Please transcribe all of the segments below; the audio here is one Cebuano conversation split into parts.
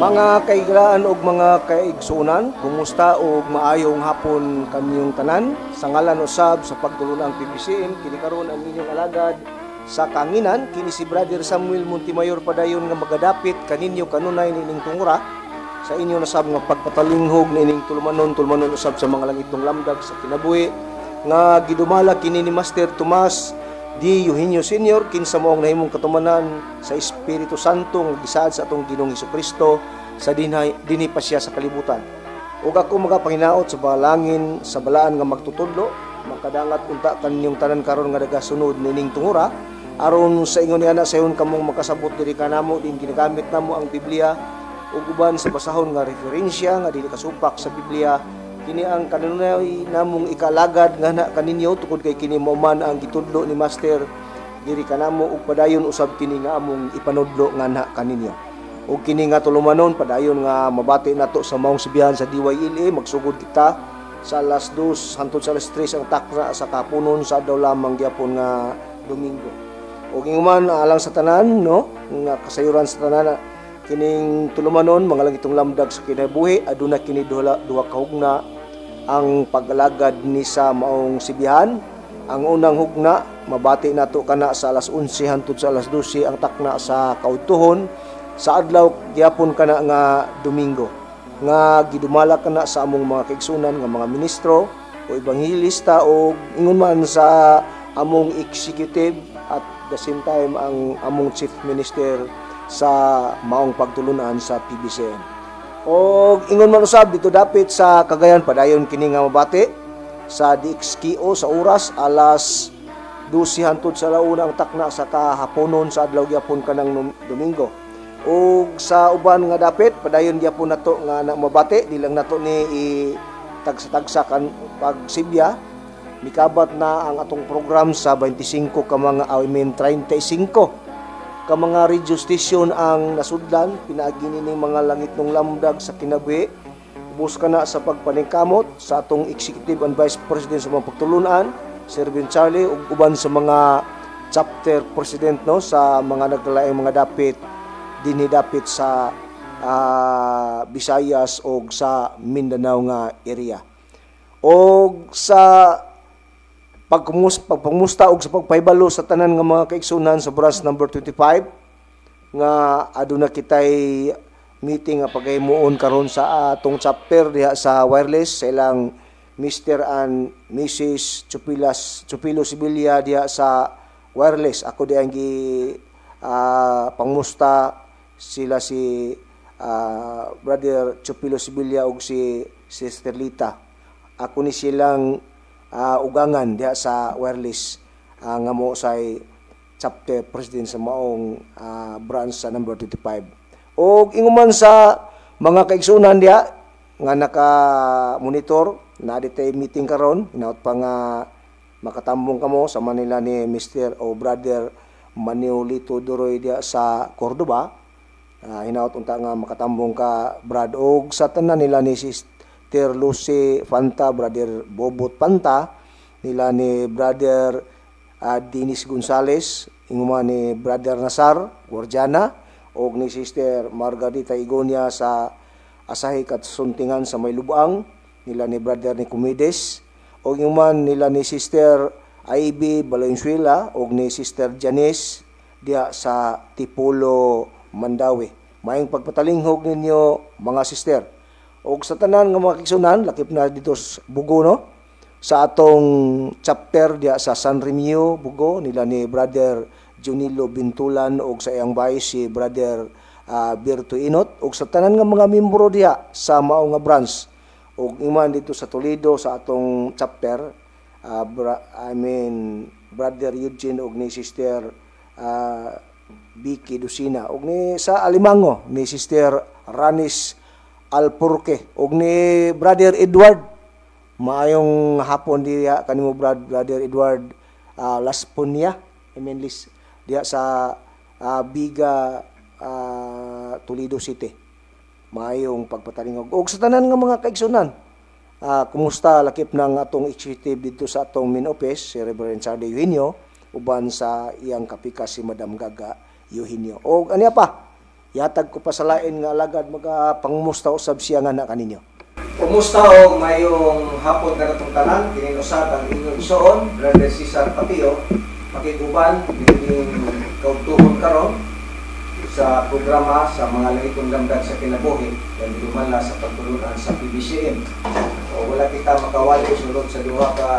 Mga kaigraan og mga kaigsuonan, kumusta og maayong hapon kanyong tanan. Sa ngalan usab sa pagtulunang PBCM, kini karon ang inyong alagad sa kanginan, kini si Brother Samuel Montemayor, padayon nga magadapit kaninyo kanunay nining tungura sa inyo nasab nga pagpatalinghog nining tulumanon, tulumanon usab sa mga langitnong lamdag sa kinabuhi nga gidumala kini ni Master Tomas D. Eugenio Sr., kinsa mao ang nahimong katumanan sa Espiritu Santo nga gisaad sa atong Ginoong Kristo sa dinhi, dinhi pa siya sa kalibutan. Ug ako magapanginaot sa balangin sa balaan nga magtutudlo, makadangat unta kaninyong tanan karon nga nagasunod nining tungura, aron sa ingon niana sayon kamong makasabot diri kanamo din ginagamit namo ang Biblia ug uban sa basahon nga referensya nga dili kasupak sa Biblia. Kini ang kanunay namong ikalagad nga na kaninyo tungod kay kini mao man ang gitudlo ni Master diri kanamo ug padayon usab kini nga among ipanudlo nga na kaninyo. Ug kini nga tulumanon, padayon nga mabati nato sa maong sibihan sa DYLA. Magsugod kita sa alas 2 hantod sa alas 3 ang takna sa kapunon sa adlaw lamang gyapon nga Domingo. Ug ingon alang sa tanan, no, nga kasayuran sa tanan, kining tulumanon mga langitong lamdag sa kinabuhi, aduna kini duha, duha ka hugna ang pag-alagad ni sa maong sibihan. Ang unang hugna, mabati nato kana sa alas 11 hantod sa alas 12 ang takna sa kaudtuhon sa adlaw gyapon kana nga Domingo, nga gidumala kana sa among mga kaigsunan nga mga ministro o ebanghelista o ingon man sa among executive, at the same time ang among chief minister sa maong pagtulunan sa PBCM. O ingon man usab dito dapit sa Cagayan, padayon kini nga mabati sa DXKO sa oras alas 12 hantod sa launa ang takna sa kahaponon sa adlaw gyapon kanang Domingo. Ug sa uban nga dapit, padayon gyapon nato nga na mabati, di lang nato ni i tagsa-tagsa kan pagsibya. Mikabat na ang atong program sa 25 ka mga, I mean, 35 ka mga radio station ang nasudlan pinaagi nining mga langitnong lamdag sa kinabuhi. Ubos kana sa pagpaningkamot sa atong executive and vice president sa mga pagtulunan, Sir Ben Charlie, ug uban sa mga chapter president, no, sa mga nagkalaing mga dapit dinhi dapit sa Visayas og sa Mindanao nga area. Og sa pagpangmusta og sa pagpahibalo sa tanan nga mga kaigsunan sa branch number 25 nga aduna kitay meeting nga pagahimuon karon sa atong chapter diha sa wireless sa ilang Mr. and Mrs. Chupilas Chupilo Sibilia diha sa wireless. Ako di ang gi pangmusta sila, si Brother Chupilo Sibilia ug si Sister Lita. Ako ni silang ugangan diha sa wireless nga mo say chapter president sa maong branch sa number 25. Og inguman sa mga kaigsunan diha nga naka-monitor na ditay meeting karon, hinaot pa nga makatambong kamo sa Manila ni Mr. o Brother Manolito Duroy diha sa Cordoba. Hinaot unta nga makatambong ka, Brad, og sa tanan nila ni Sister Lucy Fanta, Brother Bobot Panta, nila ni Brother Dennis Gonzales, inguma ni Brother Nasar Guardiana, og ni Sister Margarita Igonia sa Asahi Katsuntingan sa May Lubang, nila ni Brother Nicomedes, og inguman nila ni Sister Ivy Valenzuela og ni Sister Janice diha sa Tipolo, Mandaue. Maayong pagpatalinghog ninyo, mga sister. Og sa tanan nga mga kaigsunan, lakip na dito sa Bugo, no, sa atong chapter diha sa San Remio, Bugo, nila ni Brother Junilo Bintulan og sa iyang vice si Brother Berto Inot, og sa tanan nga mga membro diha sa mao nga branch, og iman dito sa Toledo sa atong chapter, I mean, Brother Eugene og ni Sister Vicky Lucina, og ni sa Alimango ni Sister Ranis Alpurque og ni Brother Edward. Maayong hapon diha kanimo, Brother Edward Lasponia, I mean, Lis, diha sa Biga, Toledo City. Maayong pagpatalingog. Og sa tanan nga mga kaigsunan, kumusta, lakip ng atong executive dito sa atong main office, si Reverend Charlie Eugenio, uban sa iyang kapika si Madam Gaga Eugenio. Og aniya pa, Yatag ko pa sa lain nga alagad, magapangumusta usab siya nga na kaninyo. Kumusta og mayong hapon kanatong tanan, kini usab ang inyong igsoon, Brother Cesar Patio, pakiguban niining kaugtuhon karon sa programa sa mga langitong lamdag sa kinabuhi kan dumala sa pagtulunan sa PBCM. O wala kita makawali sulod sa duha ka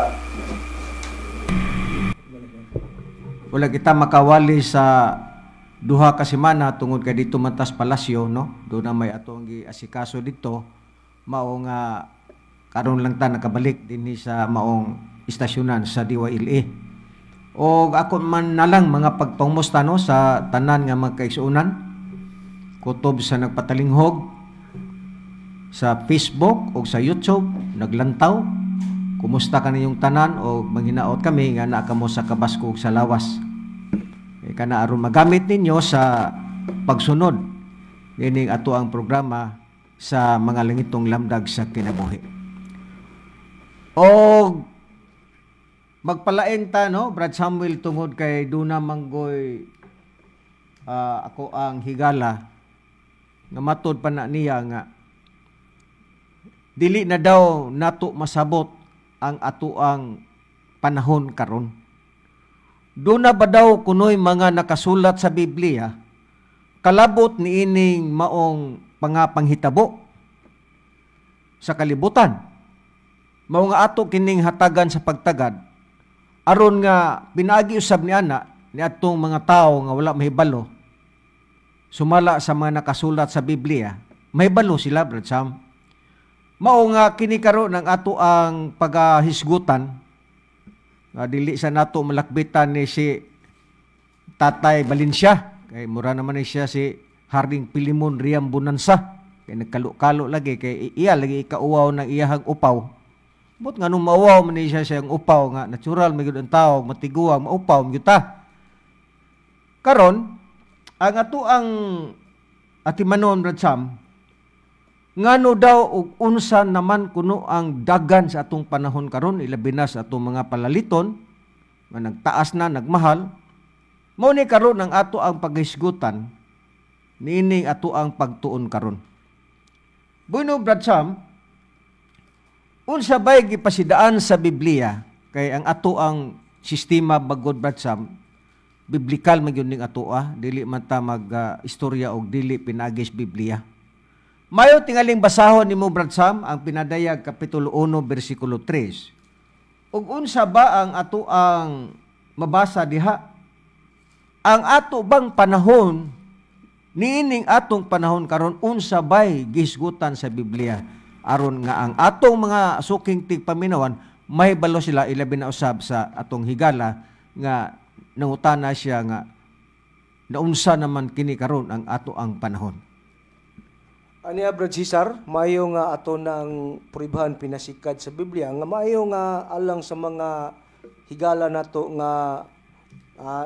Wala kita makawali sa 2 ka semana tungod kay dito man tas palasyo, no? Doon na may atong giasikaso dito, mao nga karon lang ta nakabalik dinhi sa maong istasyonan sa DYLA. O ako man na lang mga pagpangmusta, no, sa tanan nga mga kaigsuonan kutob sa nagpatalinghog sa Facebook o sa YouTube naglantaw. Kumusta kaninyong tanan o manghinaot kami nga naa kamo sa kabaskog sa lawas. E kana aron magamit ninyo sa pagsunod nining ato ang programa sa mga langitong lamdag sa kinabuhi. O magpalain ta, no, Brad Samuel, tungod kay duna manggoy ako ang higala nga matod pa na niya nga dili na daw nato masabot ang atoang panahon karon. Duna ba daw kunoy mga nakasulat sa Biblia kalabot niining maong pangapanghitabo sa kalibutan? Mao nga ato kining hatagan sa pagtagad aron nga pinaagi usab ni ana ni atong mga tawo nga wala mahibalo sumala sa mga nakasulat sa Biblia, mahibalo sila, Brad Sam. Mao nga kini karon ang ato ang pagahisgutan nga dili sa nato malakbitan ni si Tatay Valencia, kay mura naman ni siya si Harding Pilimon Riam Bonanza, kay nagkalo-kalo lagi kay iya lagi ikauwaw ng iyahang upaw. But nga nung mauwaw man ni siya siyang upaw nga natural may gud ang tao matiguang maupaw gyud ta. Karon ang ato ang atimanon, Brad Sam, ngano daw og unsa naman kuno ang dagan sa atong panahon karon, ilabi na sa atong mga palaliton nga nagtaas na, nagmahal. Mao ni karon ang ato ang paghisgutan niining ato ang pagtuon karon. Bueno, Brad Sam, unsa bay gipasidaan sa Biblia kay ang ato ang sistema bagod, Brad Sam, biblikal man gyud ning ato, dili man ta mag istorya og dili pinaagi sa Biblia. Mayo tingaling basahon nimo, Brad Sam, ang Pinadayag kapitulo 1 bersikulo 3. Ug unsa ba ang ato ang mabasa diha? Ang ato bang panahon niining atong panahon karon, unsa bay gihisgutan sa Biblia aron nga ang atong mga suking tigpaminawan mahibalo sila, ilabi na usab sa atong higala nga nangutana siya nga naunsa naman kini karon ang ato ang panahon. Aniya, Brad Cesar, maayo nga ato ng puribahan pinasikad sa Biblia nga maayo nga alang sa mga higala nato nga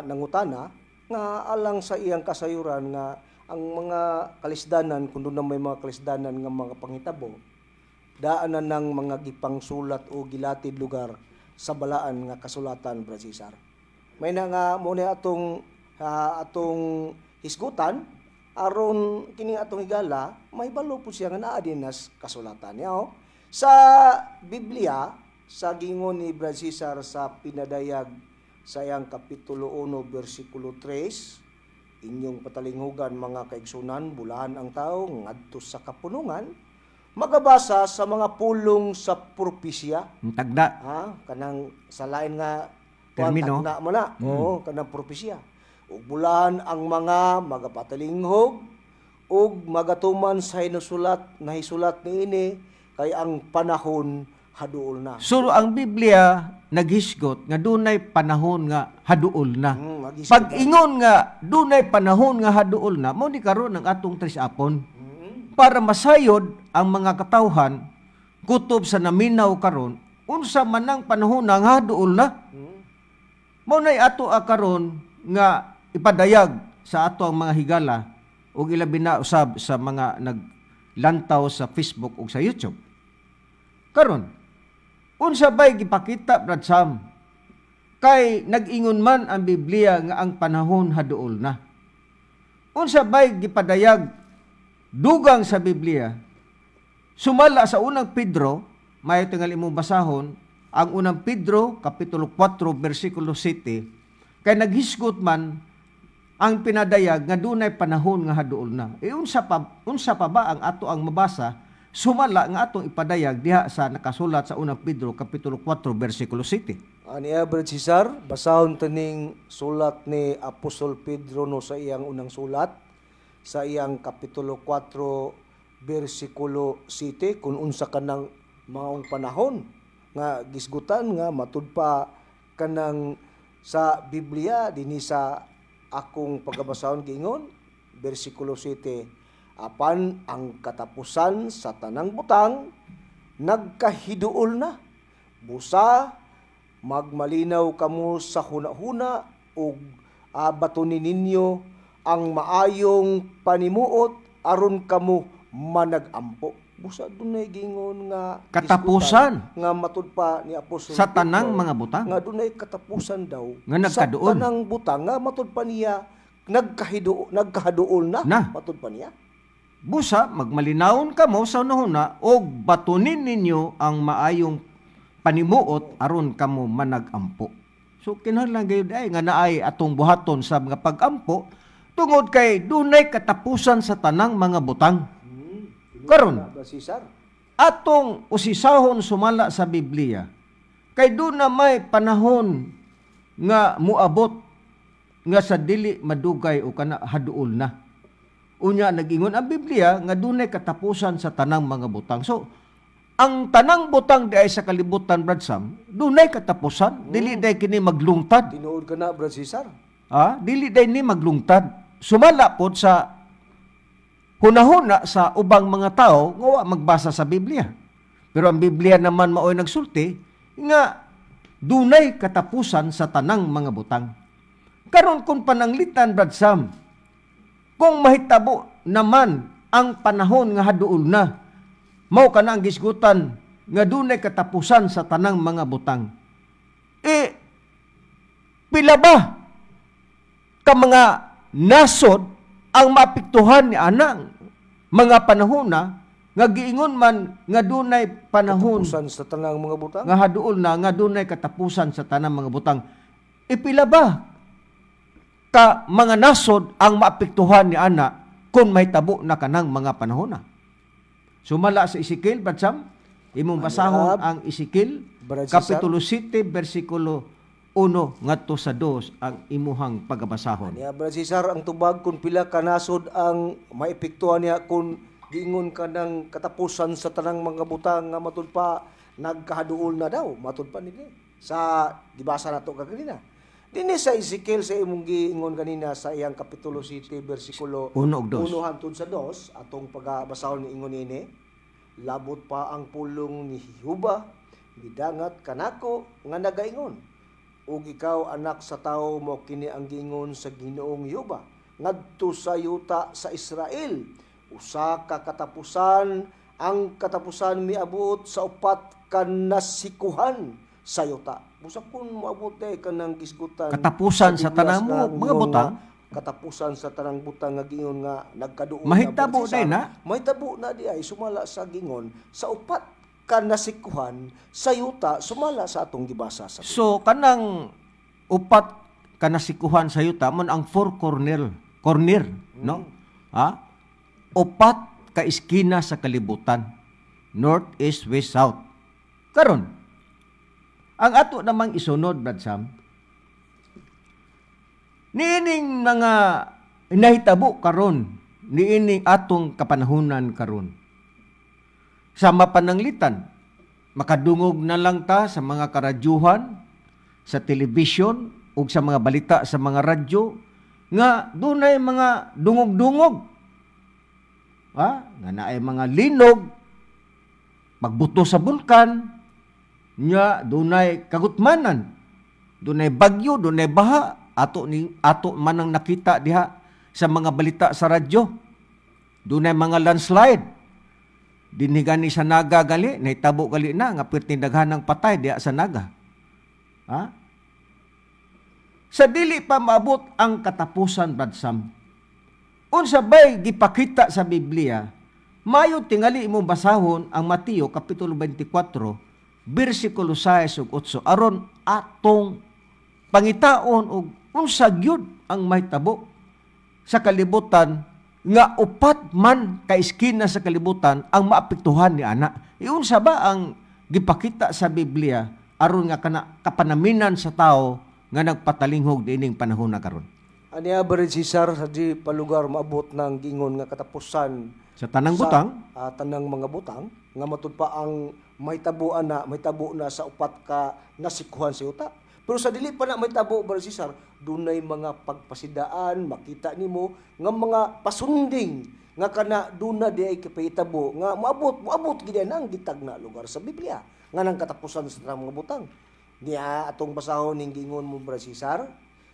nangutana nga alang sa iyang kasayuran nga ang mga kalisdanan, kung doon na may mga kalisdanan nga mga panghitabo, daan na ng mga gipangsulat o gilatid lugar sa balaan nga kasulatan, Brad Cesar. May na nga muna atong atong hisgutan aron kini atong higala mahibalo po siya nga naa din nas kasulatan niya. Oh. Sa Biblia, sa gingon ni Brad Cesar sa Pinadayag sa iyang kapitulo 1 bersikulo 3, inyong patalinghugan, mga kaigsunan, bulahan ang tao ngadto sa kapunungan, magabasa sa mga pulong sa propesya. Tagda. Ha, kanang sa lain nga termino. Tagda mo na. Oo, kanang propesya. Ug bulahan ang mga magapatalinghog ug magatuman sa hinusulat nahisulat niini, kay ang panahon haduol na. So ang Biblia naghisgot nga dunay panahon nga haduol na. Pag ingon nga dunay panahon nga haduol na, mao ni karon ang atong trisapon. Para masayod ang mga katawhan kutob sa naminaw karon, unsa man ang panahon nga haduol na. Mao nay ato karon nga ipadayag sa ato ang mga higala ug ilabi na usab sa mga naglantaw sa Facebook ug sa YouTube. Karon, unsa bay gipakita, Brad Sam? Kay nag-ingon man ang Biblia nga ang panahon haduol na. Unsa bay gipadayag dugang sa Biblia? Sumala sa Unang Pedro, mayo tingali imong basahon ang Unang Pedro kapitulo 4 bersikulo 7, kay naghisgot man ang pinadayag nga dunay panahon nga haduol na. E unsa pa ba ang ato ang mabasa sumala nga atong ipadayag diha sa nakasulat sa Unang Pedro kapitulo 4 bersikulo 7? Aniya, Brad Cesar, basahon taning sulat ni Apostol Pedro no sa iyang unang sulat sa iyang kapitulo 4 bersikulo 7 kung unsa kanang maong panahon nga gisgutan nga matud pa kanang sa Biblia. Dinhi sa akong pagabasahon, giingon bersikulo 7, "Apan ang katapusan sa tanang butang nagkahiduol na. Busa magmalinaw kamo sa hunahuna ug batunin ninyo ang maayong panimuot aron kamo manag-ampo." Busa dunay gingon nga katapusan gisgutan nga matud pa ni Apostol sa tanang Pedro mga butang nga dunay katapusan daw nga nagkaduol. Sa tanang butang nga matud pa niya nagkahaduol na, Na. Matud pa niya. Busa magmalinawon kamo sa hunahuna og batunin ninyo ang maayong panimuot aron kamo managampo. So kinahanglan gayud ay nga naay atong buhaton sa mga pagampo tungod kay dunay katapusan sa tanang mga butang. Karon, Ba, Cesar? Atong usisahon sumala sa Biblia kay doon na may panahon nga muabot nga sa dili madugay o kana haduol na. Unya nag-ingon ang Biblia nga dunay katapusan sa tanang mga butang. So ang tanang butang di ay sa kalibutan, Brad Sam, dunay katapusan, dili day kini maglungtad. Tinuod ka na, Brad Cesar. Ah, dili day ni maglungtad. Sumala pod sa hunahuna sa ubang mga tao nga wa magbasa sa Biblia. Pero ang Biblia naman maoy nagsulti nga dunay katapusan sa tanang mga butang. Karon kung pananglitan, Brad Sam, kung mahitabo naman ang panahon nga haduol na, mao kana ang gisgutan nga dunay katapusan sa tanang mga butang. Eh, pila ba ka mga nasod ang maapektuhan ni anang mga panahon na nga giingon man nga dunay panahon katapusan sa tanang mga butang nga haduol na, nga dunay katapusan sa tanang mga butang? Ipila ba ka mga nasod ang maapektuhan ni ana kung mahitabo na kanang mga panahon na? Sumala sa Ezekiel, Brad Sam, imong basahon Ab? Ang Ezekiel Brad Cesar? kapitulo 7 bersikulo 1 ngadto sa 2 ang imuhang pagabasahon. Niya, Brad Cesar, ang tubag kung pila kanasod ang maepektuhan niya kung giingon ka ng katapusan sa tanang mga butang nga matud pa nagkahaduol na daw, matud pa nila sa gibasa nato kaganina. Dinhi sa Ezekiel sa imong giingon kanina sa iyang kapitulo 7 bersikulo 1 ug 2. 1 hangtod sa 2, atong pagabasahon ni ingon ini, "Labot pa ang pulong ni Jehova gidangat kanako nga nagaingon, 'Ug ikaw, anak sa tawo, mo kini ang giingon sa Ginoong Jehova ngadto sa yuta sa Israel: Usa ka katapusan, ang katapusan miabot sa upat ka nasikuhan sa yuta.'" Busa kung moabot day kanang gisgutan katapusan sa Biblia tanang nga mga ingon butang. nga katapusan sa tanang butang nga giingon nga nagkaduol Mahitabo na, day na. Mahitabo na di ay sumala sa gingon sa upat ka nasikuhan sa yuta sumala sa atong gibasa sa Biblia. So kanang upat kanasikuhan sa yuta mon ang four corner, no? Ha? Upat ka iskina sa kalibutan. North, east, west, south. Karon, ang ato namang isunod, Brad Sam, niining mga nahitabo karon, niining atong kapanahunan karon. Sa mapananglitan, makadungog na lang ta sa mga karadyuhan, sa telebisyon, ug sa mga balita sa mga radyo, nga dunay mga dungog-dungog. Ha? Nga naay mga linog, pagbuto sa bulkan, nya dunay kagutmanan, dunay bagyo, dunay baha, ato manang nakita diha sa mga balita sa radyo. Dunay mga landslide. Dinhi gani sa Naga gali, nahitabo gali na nga perting daghanang patay diha sa Naga. Ha? Sa dili pa maabot ang katapusan, Brad Sam, Unsa bay gipakita sa Biblia? Mayo tingali imong basahon ang Mateo kapitulo 24 bersikulo 6 ug 8 aron atong pangitaon og unsa gyud ang mahitabo sa kalibutan nga upat man ka eskina sa kalibutan ang maapektuhan ni ana. Iunsa ba ang gipakita sa Biblia aron nga kana kapanaminan sa tao nga nagpatalinghog diining panahon na karon? Aniya ba rin, Cesar, sa di palugar maabot ng gingon nga katapusan sa tanang butang, sa tanang mga butang nga matud pa ang mahitabo na, mahitabo na sa upat ka nasikuhan sa yuta. Pero sa dili pa na mahitabo ba, Cesar, dunay mga pagpasidaan makita nimo nga mga pasunding nga kana duna di ay kapahitabo nga moabot gid ang gitagna lugar sa Biblia nga nang katapusan sa tanang mga butang. Niya atong basahon ning gingon mo, Brad Cesar,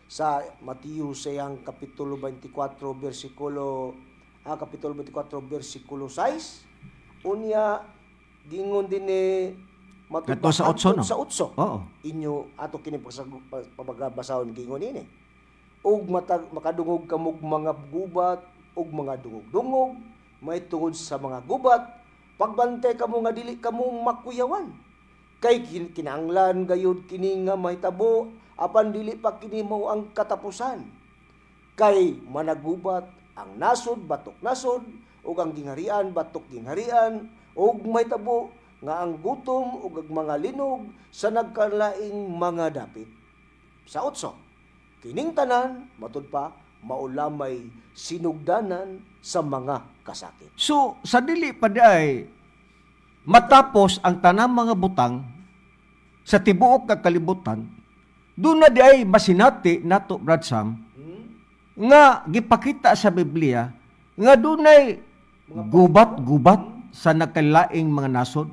sa Mateo sayang kapitulo 24 bersikulo kapitulo 24 bersikulo 6. Unya gingon din ni matud Kato sa 8, no? Sa 8. Oo. Inyo ato kini pabagabasahon gingon ini. Ug matag makadungog kamog mga gubat ug mga dungog-dungog may tungod sa mga gubat, pagbantay kamo nga dili kamo makuyawan. Kay kinahanglan gayud kini nga mahitabo, apan dili pa kini mao ang katapusan. Kay managubat ang nasod batok nasod ug ang gingharian batok gingharian, ug mahitabo nga ang gutom ug ang mga linog sa nagkalaing mga dapit. Sa 8, kining tanan matud pa maulamay sinugdanan sa mga kasakit. So sa dili pa di ay matapos ang tanang mga butang sa tibuok nga kalibutan, doon na di ay masinati nato, Brad Sam, nga gipakita sa Biblia nga dunay gubat-gubat sa nagkalaing mga nasod.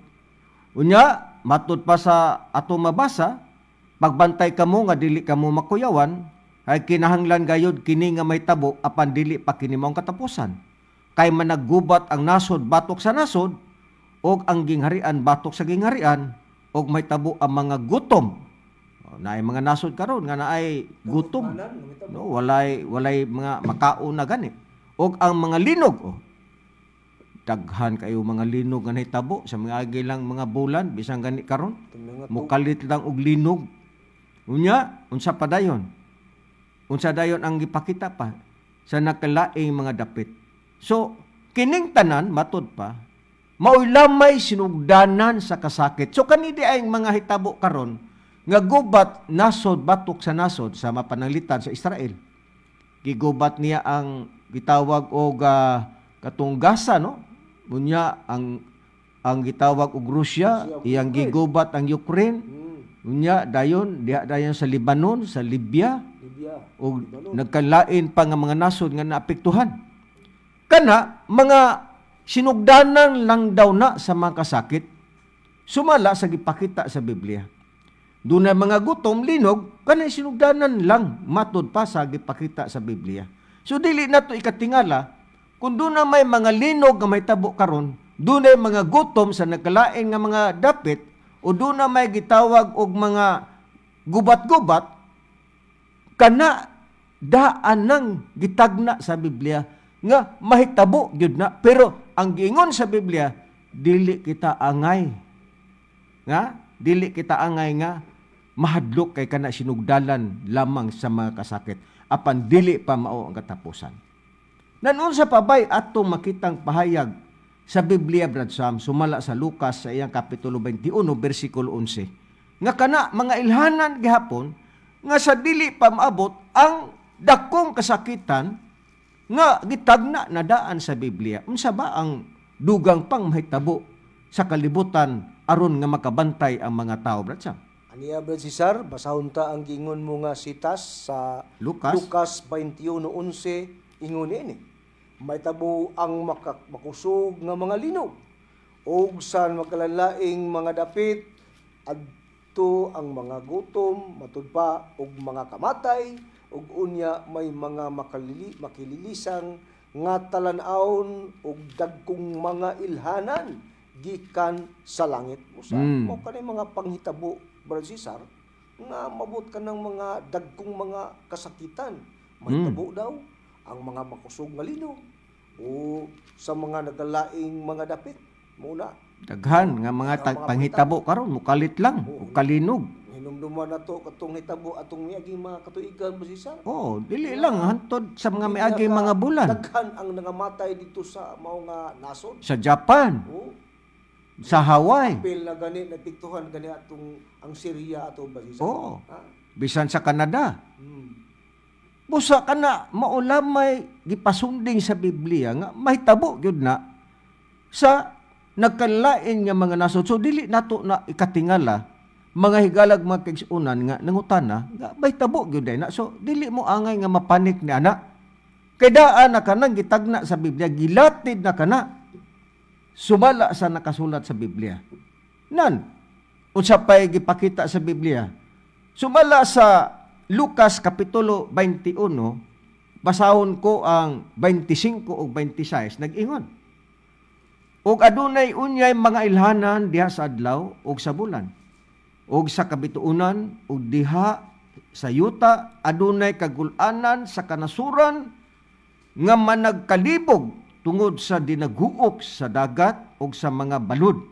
Unya, matud pa sa ato mabasa, pagbantay kamo nga dili kamo makuyawan, ay kinahanglan gayud kini nga mahitabo apan dili pa kini mao ang katapusan. Kay managgubat ang nasod batok sa nasod ug ang gingharian batok sa gingharian, ug mahitabo ang mga gutom. Naay mga nasod karon nga naay gutom, no, walay mga makaon na gani. Ug ang mga linog, oh, daghan kayo mga linog nga nahitabo sa mga agilang mga bulan bisan gani karon, mokalit lang og linog. Unya, unsa pa dayon? Unsa dayon ang gipakita pa sa nakalaing mga dapit? So kining tanan matud pa maoy lamay sinugdanan sa kasakit. So kanidi ay mga hitabo karon nga gubat nasod batok sa nasod sa mapananglitan sa Israel. Gigubat niya ang gitawag og katong Gaza, no? Unya ang gitawag og Russia, iyang gigubat ang Ukraine. Unya dayon diha dayon sa Lebanon, sa Libya, og nagkalain pa nga mga nasod nga naapektuhan. Kana mga sinugdanan lang daw na sa mga kasakit sumala sa gipakita sa Biblia. Dunay mga gutom, linog, kanay sinugdanan lang matud pa sa gipakita sa Biblia. So dili nato ikatingala kung doon na may mga linog nga mahitabo karon, dunay mga gutom sa nagkalain nga mga dapit, o doon na may gitawag og mga gubat-gubat, kana daan nang gitagna sa Biblia nga mahitabo gyud na. Pero ang giingon sa Biblia, dili kita angay nga, dili kita angay nga mahadlok kay kana sinugdalan lamang sa mga kasakit, apan dili pa mao ang katapusan. Nanunsa pa bay atong makitang pahayag sa Biblia, Brad Sam, sumala sa Lucas sa iyang kapitulo 21 bersikulo 11, nga kana mga ilhanan gihapon nga sa dili pa maabot ang dakong kasakitan nga gitagna na daan sa Biblia. Unsa ba ang dugang pang mahitabo sa kalibutan aron nga makabantay ang mga tao, Brad Sam? Aniya, Brad Cesar, basahon ta ang gingon mo nga sitas sa Lucas 21:11, ingon ini. Mahitabo ang makusog nga mga linog ug sa magkalalaing mga dapit adto ang mga gutom matud pa og mga kamatay, ug unya may mga makililisang nga talan-awon ug dagkong mga ilhanan gikan sa langit. Usa mao kani mga panghitabo, Brad Cesar, nga mabot ka ng mga dagkong mga kasakitan. Mahitabo daw ang mga makusog nga linog o sa mga nagalaing mga dapit muna. Daghan nga mga panghitabo karon mukalit lang ug kalinog. Hinumduman nato katong hitabo atong miaging mga katuigan ba Cesar? Oo, dili lang hantod sa mga miaging mga bulan. Daghan ang nangamatay dito sa mao nga nasod. Sa Japan. Oo. Sa Hawaii. Apil na gani napiktuhan gani atong ang Syria ato ba Cesar? Oo. Ha? Bisan sa Canada. Busa kana mao lamay gipasunding sa Biblia nga mahitabo gyud na sa nagkalain nga mga nasod. So dili nato na ikatingala mga higalag mga kaigsuonan nga nangutana nga mahitabo gyud na. So dili mo angay nga mapanik ni ana. Kay daan na kanang gitagna sa Biblia, gilatid na kana sumala sa nakasulat sa Biblia. Nan unsa pay gipakita sa Biblia? Sumala sa Lucas Kapitulo 21, basahon ko ang 25 ug 26, nag-ingon. Ug adunay unyay mga ilhanan diha sa adlaw ug sa bulan, ug sa kabituonan ug diha sa yuta adunay kagul-anan sa kanasuran nga managkalibog tungod sa dinaguok sa dagat ug sa mga balud.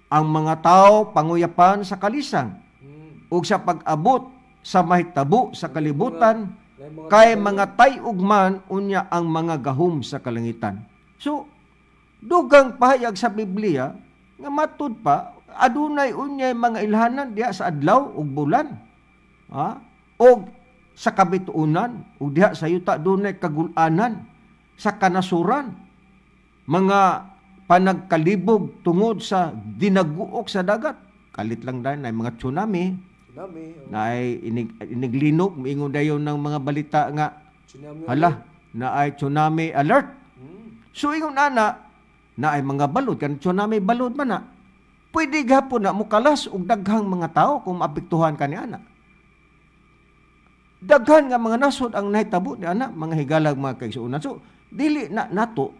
Ang mga tao panguyapan sa kalisang ug sa pag-abot sa mahitabo sa kalibutan, kay mga tay-og man unya ang mga gahom sa kalangitan. So, dugang pahayag sa Biblia nga matud pa adunay unyay mga ilhanan diha sa adlaw ug bulan, ha? Og sa kabituonan ug diha sa yuta dunay kagul-anan sa kanasuran, mga panagkalibog tungod sa dinaguok sa dagat. Kalit lang dahil na mga tsunami. Tsunami, oh. Na ay iniglinog, miingon dayon ng mga balita nga tsunami, hala, na ay tsunami alert. So ingon ana na ay mga balod kan tsunami balod man na. Pwede gapon na mukalas og daghang mga tao kung maapektuhan ka ni ana. Daghan nga mga nasod ang nahitabo ni ana, mga higalag mga kaigsuonan. So dili na nato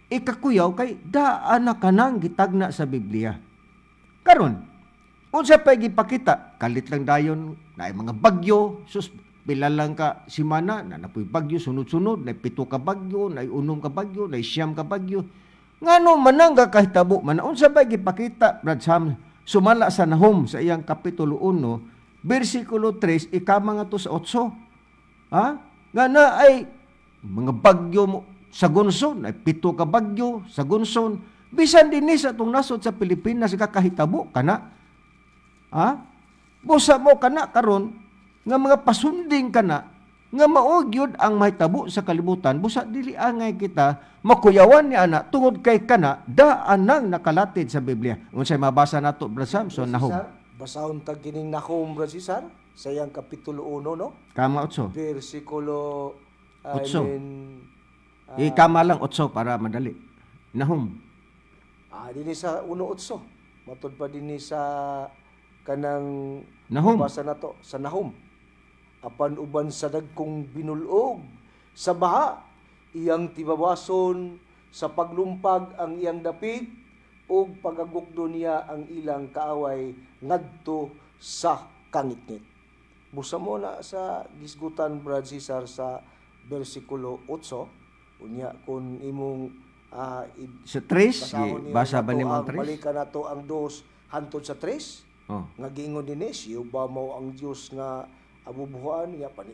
ikakuyaw kay daan na kanang gitagna sa Biblia. Karon, unsa pay gipakita? Kalit lang dayon na ay mga bagyo, sus pila lang ka simana na napoy bagyo sunod-sunod, na 7 ka bagyo, na 6 ka bagyo, na 9 ka bagyo. Ngano man ang kahitabo man? Unsa bay gipakita, Brad Sam, sumala sa Nahum sa iyang kapitulo 1, bersikulo 3, ikama nga to sa 8. Ha? Nga na ay mga bagyo mo sa Gunson, ay 7 ka bagyo sa Gunson. Bisan dinhi sa atong nasod sa Pilipinas kakahitabo kana. Ha? Busa mo kana karon nga mga pasunding kana nga mao gyud ang mahitabo sa kalibutan, busa dili angay kita makuyawan ni ana tungod kay kana daan nang nakalatid sa Biblia. Unsay mabasa nato, Brad Sam? So Nahum. Basahon ta kining Nahum, Brad Cesar, sa iyang kapitulo 1, no? Kama 8. Bersikulo 8. Ikama lang 8 para madali. Nahum. Dinhi sa 1:8. Matud pa dinhi sa kanang Nahum. Basa nato sa Nahum. Apan uban sa dagkong binulog sa baha, iyang tibabason sa paglumpag ang iyang dapit, ug pagagukdo niya ang ilang kaaway ngadto sa kangitngit. Busa mo na sa gisgutan, Brad Cesar, sa bersikulo 8. Unya kun imong sa 3, basa ba nimo ang 3? Balikan nato ang 2 hantod sa 3. Oh. Nga giingon dinhi, siyo ba mao ang Dios nga abubuhan niya pani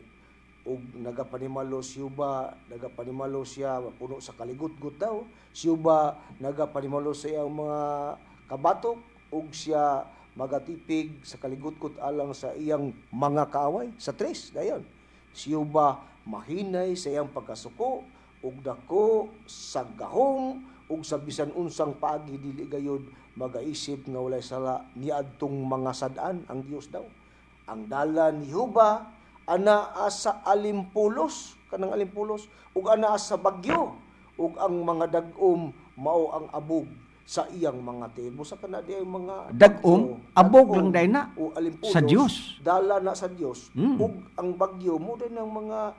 og nagapanimalo siyo ba, nagapanimalo siya puno sa kaligutgut daw, siyo ba nagapanimalo sa iyang mga kabatok ug siya magatipig sa kaligutgut alang sa iyang mga kaaway. Sa 3 dayon, siyo ba mahinay sa iyang pagkasuko ug dako sa gahom ug sa bisan unsang paagi dili gayud magaisip nga walay sala niadtong mga sad-an ang Dios daw. Ang dalan ni Huba anaa sa alimpulos, kanang alimpulos, ug anaa sa bagyo, ug ang mga dag-om mao ang abog sa iyang mga tiil. Busa kana di ang mga dag-om, abog lang day na o alimpulos, sa Dios. Dala na sa Dios. Ug ang bagyo mo din ang mga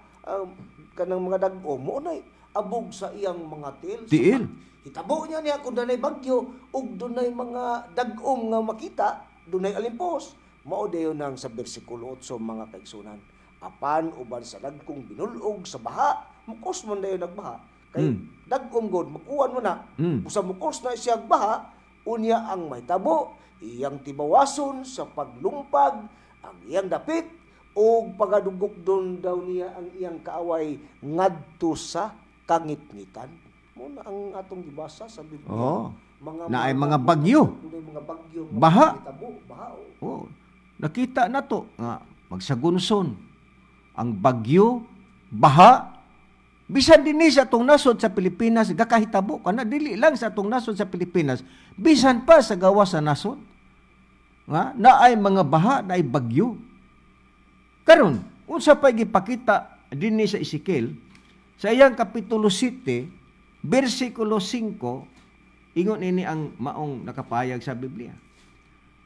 kanang mga dag-om mo nay abog sa iyang mga tiil. Tiil. Hitabo niya niya kung dunay bagyo ug dunay mga dag-om nga makita, dunay alimpos. Mao dayon nang sa bersikulo 8 mga kaigsunan. Apan uban sa dagkong binulog sa baha, mukos man dayon nagbaha. Kay dagkom god mag-uwan mo na. Busa mukos na siya baha, unya ang mahitabo, iyang tibawason sa paglumpag ang iyang dapit ug pagadugok don daw niya ang iyang kaaway ngadto sa kangitngitan. Muna ang atong gibasa sa Biblia. Oh, mga naay mga bagyo. Mga bagyo, baha. Mahitabo, baha. Oh, nakita na to nga magsagunson ang bagyo, baha. Bisan dinhi sa atong nasod sa Pilipinas gakahitabo kana, dili lang sa atong nasod sa Pilipinas, bisan pa sa gawas sa nasod nga naay mga baha, naay bagyo. Karon, unsa pay gipakita dinhi sa Ezekiel sa iyang kapitulo 7 bersikulo 5, ingon ini ang maong nakapayag sa Biblia.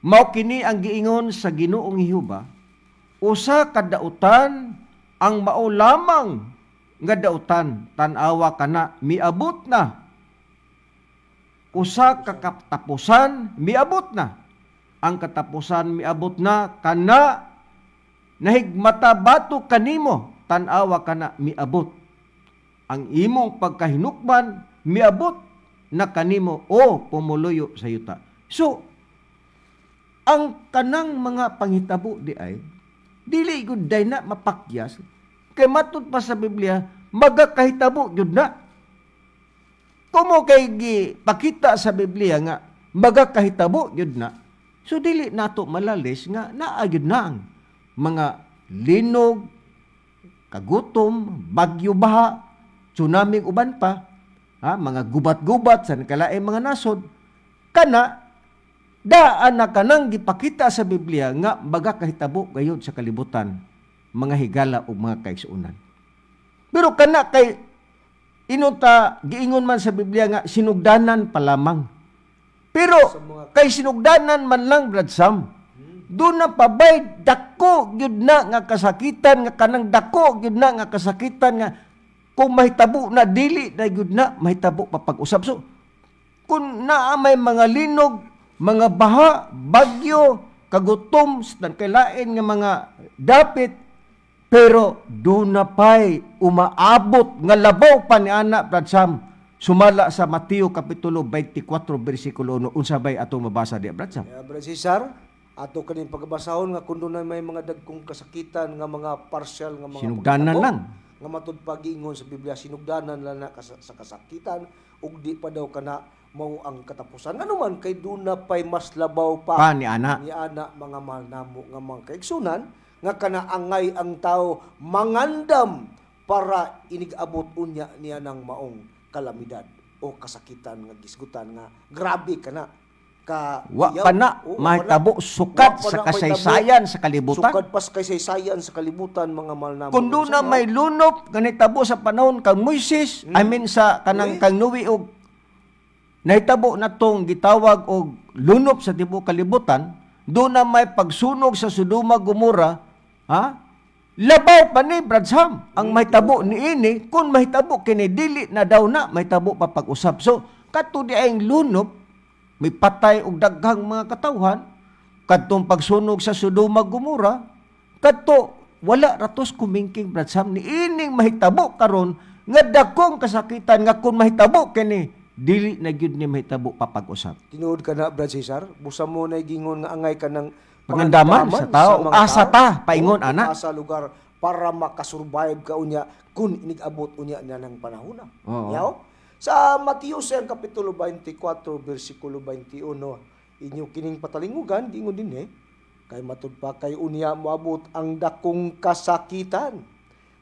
Mao kini ang giingon sa Ginoong Jehova, usa ka dautan ang mao lamang nga dautan, tan-awa kana miabot na. Usa ka katapusan miabot na. Ang katapusan miabot na kana nahigmata bato kanimo, tan-awa kana miabot. Ang imong pagkahinukman miabot na kanimo o pumuluyo sa yuta. So ang kanang mga panghitabo di ay dili gud day na mapakyas, kay matud pa sa Biblia magakahitabo gyud na. Kumo kay gipakita sa Biblia nga magakahitabo gyud na, so dili nato malalis nga naa gyud na ang mga linog, kagutom, bagyo, baha, tsunami, uban pa, ha, mga gubat-gubat sa nakalaing mga nasod. Kana daan na kanang gipakita sa Biblia nga magakahitabo gayud sa kalibutan, mga higala o mga kaigsuonan. Pero kana kay inunta giingon man sa Biblia nga sinugdanan pa lamang. Pero kay sinugdanan man lang, Brad Sam, doon na pabay dako gyud na nga kasakitan, nga kanang dako gyud na nga kasakitan nga kung mahitabo na dili na gyud na mahitabo pa pag-usab. So kung naa may mga linog, mga baha, bagyo, kagutom, kailain nga mga dapit, pero doon na pa'y umaabot nga labaw pa ni ana, Brad Sam, sumala sa Mateo Kapitulo 24, versikulo 1. Unsa bay atong mabasa di, Brad Sam? Yeah, Brad Cesar, ato kaning pagbasahon nga kun doon may mga dagkong kasakitan nga mga partial nga mga sinugdanan lang nga matud pagingon sa Biblia, sinugdanan lang na sa kasakitan ug di pa daw kana mao ang katapusan. Ano man kay doon na pa'y mas labaw pa ni ana, ni ana mga mahal namo nga mga kaigsunan, nga kana angay ang tao mangandam para inigabot unya niya ng maong kalamidad o kasakitan nga gisgutan nga grabe kana ka wa pa na mahitabo sukad sa kasaysayan sa kalibutan. Sukad pa sa kasaysayan sa kalibutan, mga mahal namo. Kung doon na may lunop nga nahitabo sa panahon kang Moises, I mean sa kanang kang Noe, og nahitabo na tong gitawag og lunop sa tibuok kalibutan, doon na may pagsunog sa Sodoma Gomora, ha? Labaw pa ni Brad Sam ang mahitabo niini. Kung mahitabo kini dili na daw na mahitabo pa pag-usab. So kadto di ay lunop, may patay og daghang mga katawhan, kadtong pagsunog sa Sodoma Gomora, kadto wala ratos kumingking, Brad Sam, niining mahitabo karon nga dakong kasakitan nga kung mahitabo kini dili na gyud ni mahitabo pa pag-usab. Tinuod ka na, Brad Cesar, busa mo na gingon nga angay ka ng pangandaman sa tao, asa ta paingon ana, asa lugar para makasurvive ka unya kun inigabot unya niya ng panahon na. Yaw? Sa Mateo sa Kapitulo 24 versikulo 21, inyo kining patalingugan gingon dinhi, kay matud pa kay unya moabot ang dakong kasakitan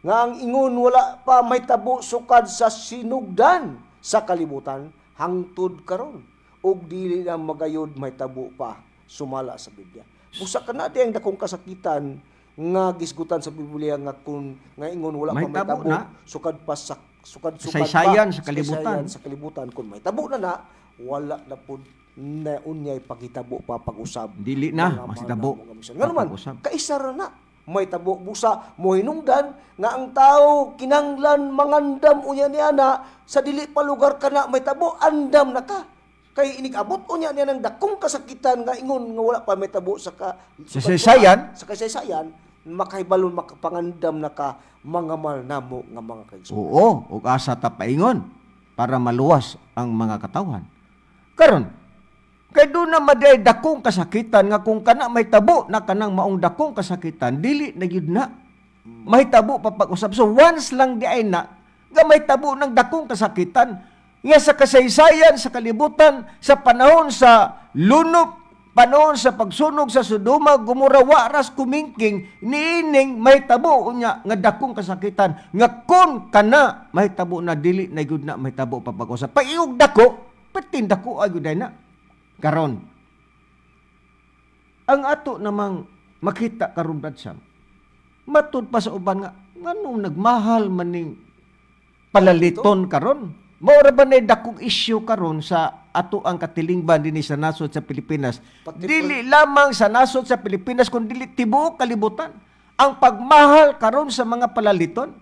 nga ang ingon wala pa mahitabo sukad sa sinugdan sa kalibutan hangtod karon, ug dili na magayod mahitabo pa sumala sa Biblia. Busa kana di ang dakong kasakitan nga gisgutan sa Biblia nga kun nga ingon wala pa mahitabo sukad pa sa sukad kasaysayan sa kalibutan. Sa kalibutan kun mahitabo na na, wala na pud na unyay paghitabo pa pag-usab. Dili na mahitabo. Ngano man kaisa ra na mahitabo busa mohinungdan nga ang tao kinanglan mangandam unya niya na sa dili pa lugar kana mahitabo, andam na ka. Kay inigabot unya niya ng dakong kasakitan nga ingon nga wala pa mahitabo sa kasaysayan, sa kasaysayan, Makahibalo, makapangandam na ka mga mahal namo nga mga kaigsuonan. Oo, ug asa ta paingon para maluwas ang mga katawhan. Karon, kay doon na maday dakong kasakitan nga kung kana may tabo na kanang maong dakong kasakitan, dili na gyud na mahitabo pa pag-usab. So once lang di ay na nga may tabo ng dakong kasakitan nga sa kasaysayan sa kalibutan, sa panahon sa lunop, panahon sa pagsunog sa Sodoma, Gomora, waras kumingking niining may tabo unya nga dakong kasakitan nga kun kana may tabo na dili na gyud na may tabo pa pag-usab. Pag-iog dako, perting dako ay gyud na. Karon, ang ato namang makita karon, Brad Sam, matud pa sa uban nga nganong nagmahal maning palaliton karon? Mao ra ba nay dakong issue karon sa ato ang katilingban dinhi sa nasod sa Pilipinas? Pati Dili lamang sa nasod sa Pilipinas kun dili tibuok kalibutan. Ang pagmahal karon sa mga palaliton.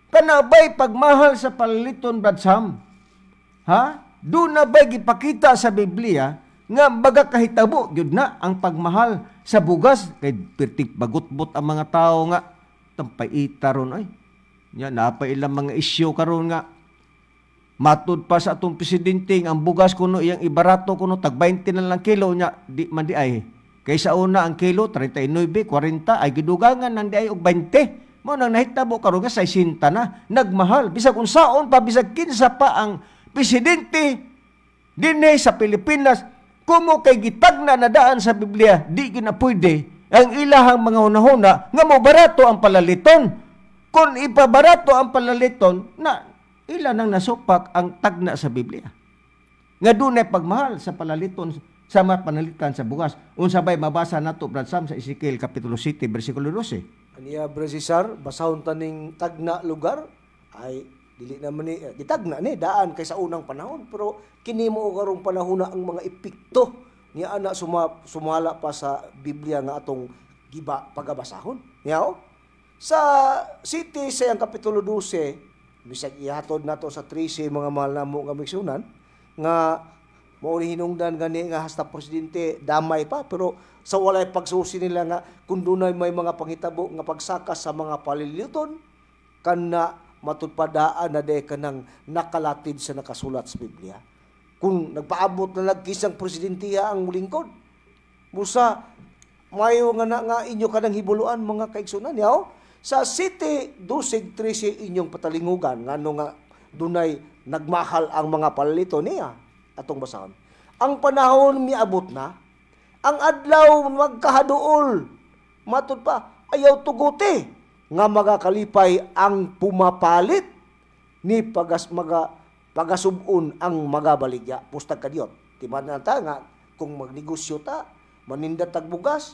Kana bay pagmahal sa palaliton, Brad Sam? Ha? Doon na ba'y gipakita sa Biblia nga baga kahitabo gyud na ang pagmahal sa bugas? Kay perting bagutbot ang mga tao nga tampaita ron ay. Nya napa ilang mga isyu karon nga matud pa sa atong presidente ang bugas kuno iyang ibarato kuno tag 20 na lang kilo nya di man di ay. Kay sa una ang kilo 39, 40 ay gidugangan nang di ay og 20. Mao nang nahitabo karon nga 60 na nagmahal bisag unsaon pa, bisag kinsa pa ang presidente dinhi sa Pilipinas, kumo kay gitagna na daan sa Biblia, di gyud na pwede ang ilahang mga hunahuna nga mobarato ang palaliton. Kung ipabarato ang palaliton, na ila nang nasupak ang tagna sa Biblia nga dunay pagmahal sa palaliton sa mga panalitan sa bugas. Unsa bay mabasa nato, Brad Sam, sa Ezekiel kapitulo 7 bersikulo 12? Aniya, Brad Cesar, basahon taning tagna lugar ay dili naman ni gitagna ni daan kay sa unang panahon, pero kini mo karong panahon na ang mga epekto niya ana sumala pa sa Biblia nga atong giba pagabasahon. Niya oh. Sa City sa iyang kapitulo 12, bisag ihatod nato sa 13, mga mahal namo nga migsunan, nga mao ni hinungdan gani nga hasta presidente damay pa, pero sa walay pagsusi nila nga kung dunay may mga panghitabo nga pagsaka sa mga paliliton kana matudpadaan na de kanang nakalatid sa nakasulat sa Biblia. Kung nagpaabot na nagkisang presidentiya ang lingkod, busa mayo nga na nga inyo kanang hibuluan mga kaigsunan yaw. Sa City 12:13 inyong patalingugan ngano nga dunay nagmahal ang mga palito niya atong basahon. Ang panahon miabot na, ang adlaw magkahaduol, matud pa ayaw tuguti nga magakalipay ang pumapalit ni pagas maga pagasubon ang magabaligya. Pustag kadiyot. Timan na ta nga kung magnegosyo ta, maninda tag bugas,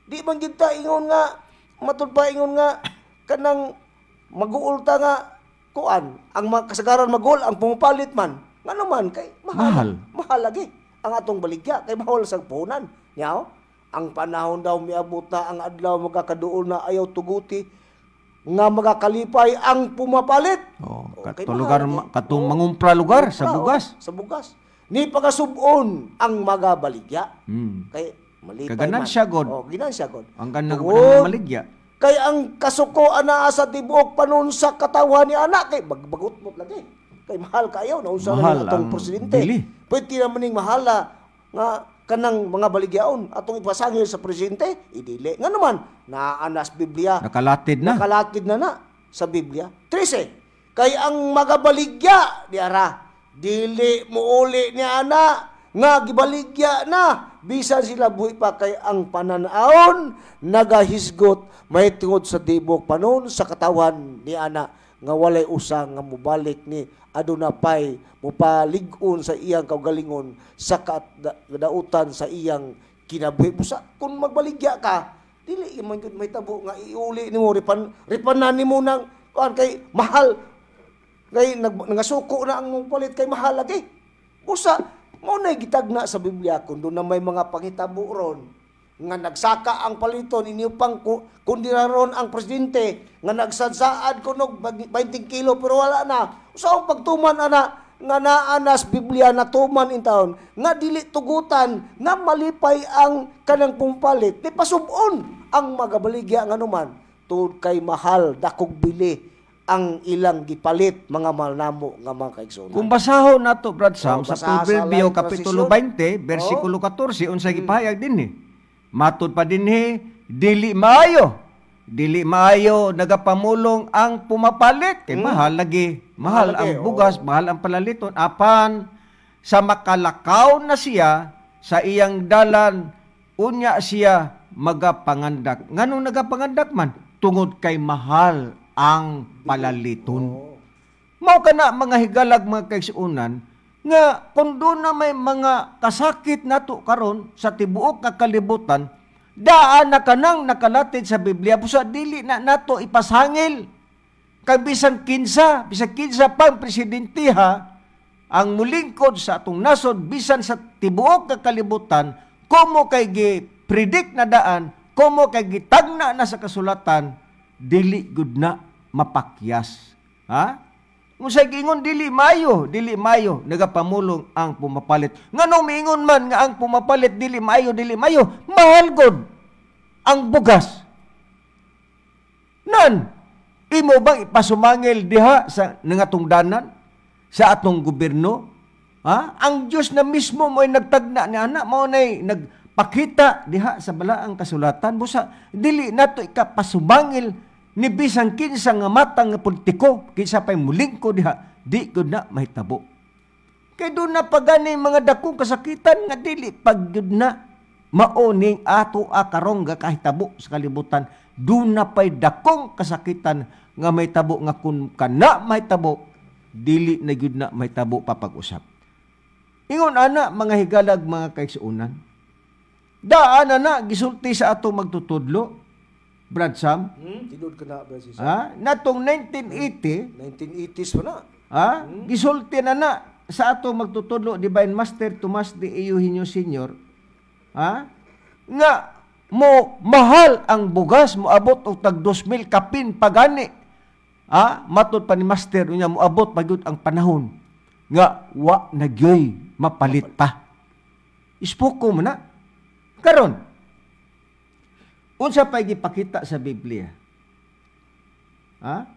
di man gid ta ingon nga matud pa ingon nga kanang maguol ta nga kuan, ang kasagaran maguol ang pumapalit man. Ngano man kay mahal. Mahal. Mahal lagi ang atong baligya kay mahal sa puhunan. Niyaw, ang panahon daw miabot na ang adlaw magkakaduol na ayaw tuguti nga magakalipay ang pumapalit. Oh, Okay, kato lugar, mahal lagi. katong Oo. mangumpra lugar sa Mangumpra, bugas. oh, sa bugas. Ni pagasuon ang magabaligya. Kay malipay Kaganansya, man. God. Oh, ginansya god. Ang ganang Tungod maligya. kay ang kasuko ana sa tibuok panon sa katawan ni anak kay bagbagot mo lagi. Kay mahal kayo naunsa Mahal na atong ang presidente. bili. Pwede naman ning mahala nga kanang mga baligyaon atong ipasangil sa presidente, idili. Nga naman, naanas Biblia. Nakalatid na. Nakalatid na na sa Biblia. 13. Kay ang magabaligya di ara, dili muuli ni ana nga gibaligya na bisan sila buhi pa, kay ang pananawon nagahisgot may tungod sa tibok panon sa katawan ni ana nga walay usa nga mobalik ni aduna pay mopalig-on sa iyang kaugalingon sa kadautan sa iyang kinabuhi. Busa kung magbaligya ka, dili man gyud mahitabo nga iuli nimo, ripanan nimo nang kuan kay mahal, kay nangasuko na ang mong palit kay mahal lagi. Busa mao nay gitagna sa Biblia kun doon na may mga panghitabo ron nga nagsaka ang paliton inyo pang kundi na ron ang presidente nga nagsadsaad kunog 20 kilo pero wala na. Sa so, pagtuman ana nga naa na sa Biblia natuman in taon nga dili tugutan nga malipay ang kanang pumpalit ni pasub-on Ang magabaligya nganuman tungod kay mahal, dakog bili ang ilang gipalit, mga mahal namo nga mga kaigsuonan. Kung basahon nato, Brad Sam, Oh, sa basaha sa Proverbio Live kapitulo Transition. 20, versikulo 14, unsay gipahayag dinhi? Matud pa dinhi, dili maayo. Dili maayo nagapamulong ang pumapalit kay mahal lagi. Mahal Mahal lagi, ang bugas, mahal ang palaliton, apan sa makalakaw na siya sa iyang dalan, unya siya magapangandak. Nganong nagapangandak man? Tungod kay mahal ang palaliton. Mao kana, mga higalag, mga kaigsuonan, nga kung doon na may mga kasakit nato karon sa tibuok nga kalibutan, daan na kanang nakalatid sa Biblia, busa dili na nato ipasangil. Kay bisan kinsa pang presidente ha, ang mulingkod sa atong nasod, bisan sa tibuok nga kalibutan, komo kay gi-predict na daan, komo kay gitagna na sa kasulatan, dili gud na mapakyas. Ha? Unsay giingon? Dili mayo, dili mayo nagapamulong ang pumapalit. Nganong miingon man nga ang pumapalit dili mayo, dili mayo? Mahal gud ang bugas. Nan, imo bang ipasumangil diha sa nangatungdanan sa atong gobyerno? Ha? Ang Diyos na mismo mo'y nagtagna ni ana, mao nay nagpakita diha sa balaang kasulatan. Busa dili nato ikapasumangil ni bisan kinsa nga matang nga politiko, kinsa pay mulingko diha, di gud na mahitabo. Kay doon na pagani mga dakong kasakitan nga dili pag gyud na mao ning ato karong kahitabo sa kalibutan. Doon na pay dakong kasakitan nga mahitabo nga kun kana mahitabo, dili na gyud na mahitabo papag-usap. Ingon ana, mga higalag, mga kaigsuonan. Daan na na gisulti sa atong magtutudlo, Brad Sam, Tinuod ka na, Brad Cesar. Ha? Natong 1980, 1980s pa na. Ha? Gisulti na na sa atong magtutudlo, Divine Master Tomas de Eugenio Senior, ha? Nga mo mahal ang bugas, moabot og tag 2,000 kapin pagani. Ha? Matod pa ni Master unya moabot pa gyud ang panahon nga wa na gyoy mapalit pa. Ispoko mo na. Karon, unsa pay gipakita sa Biblia? Ha?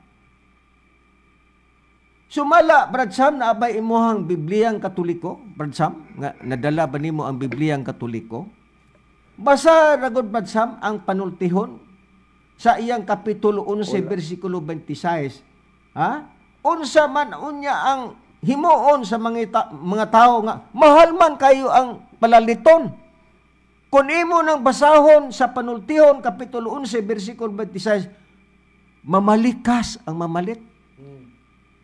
Sumala, Brad Sam, na abay imuhang Bibliyang Katoliko, Brad Sam, nga nadala ba nimo ang Bibliyang Katoliko? Basa ragod, Brad Sam, ang Panultihon sa iyang kapitulo 11 bersikulo 26. Ha? Unsa man unya ang himuon sa mga tao nga mahal man kayo ang palaliton? Kung imo nang basahon sa Panultihon kapitulo 11 bersikulo 26, mamalikas ang mamalit.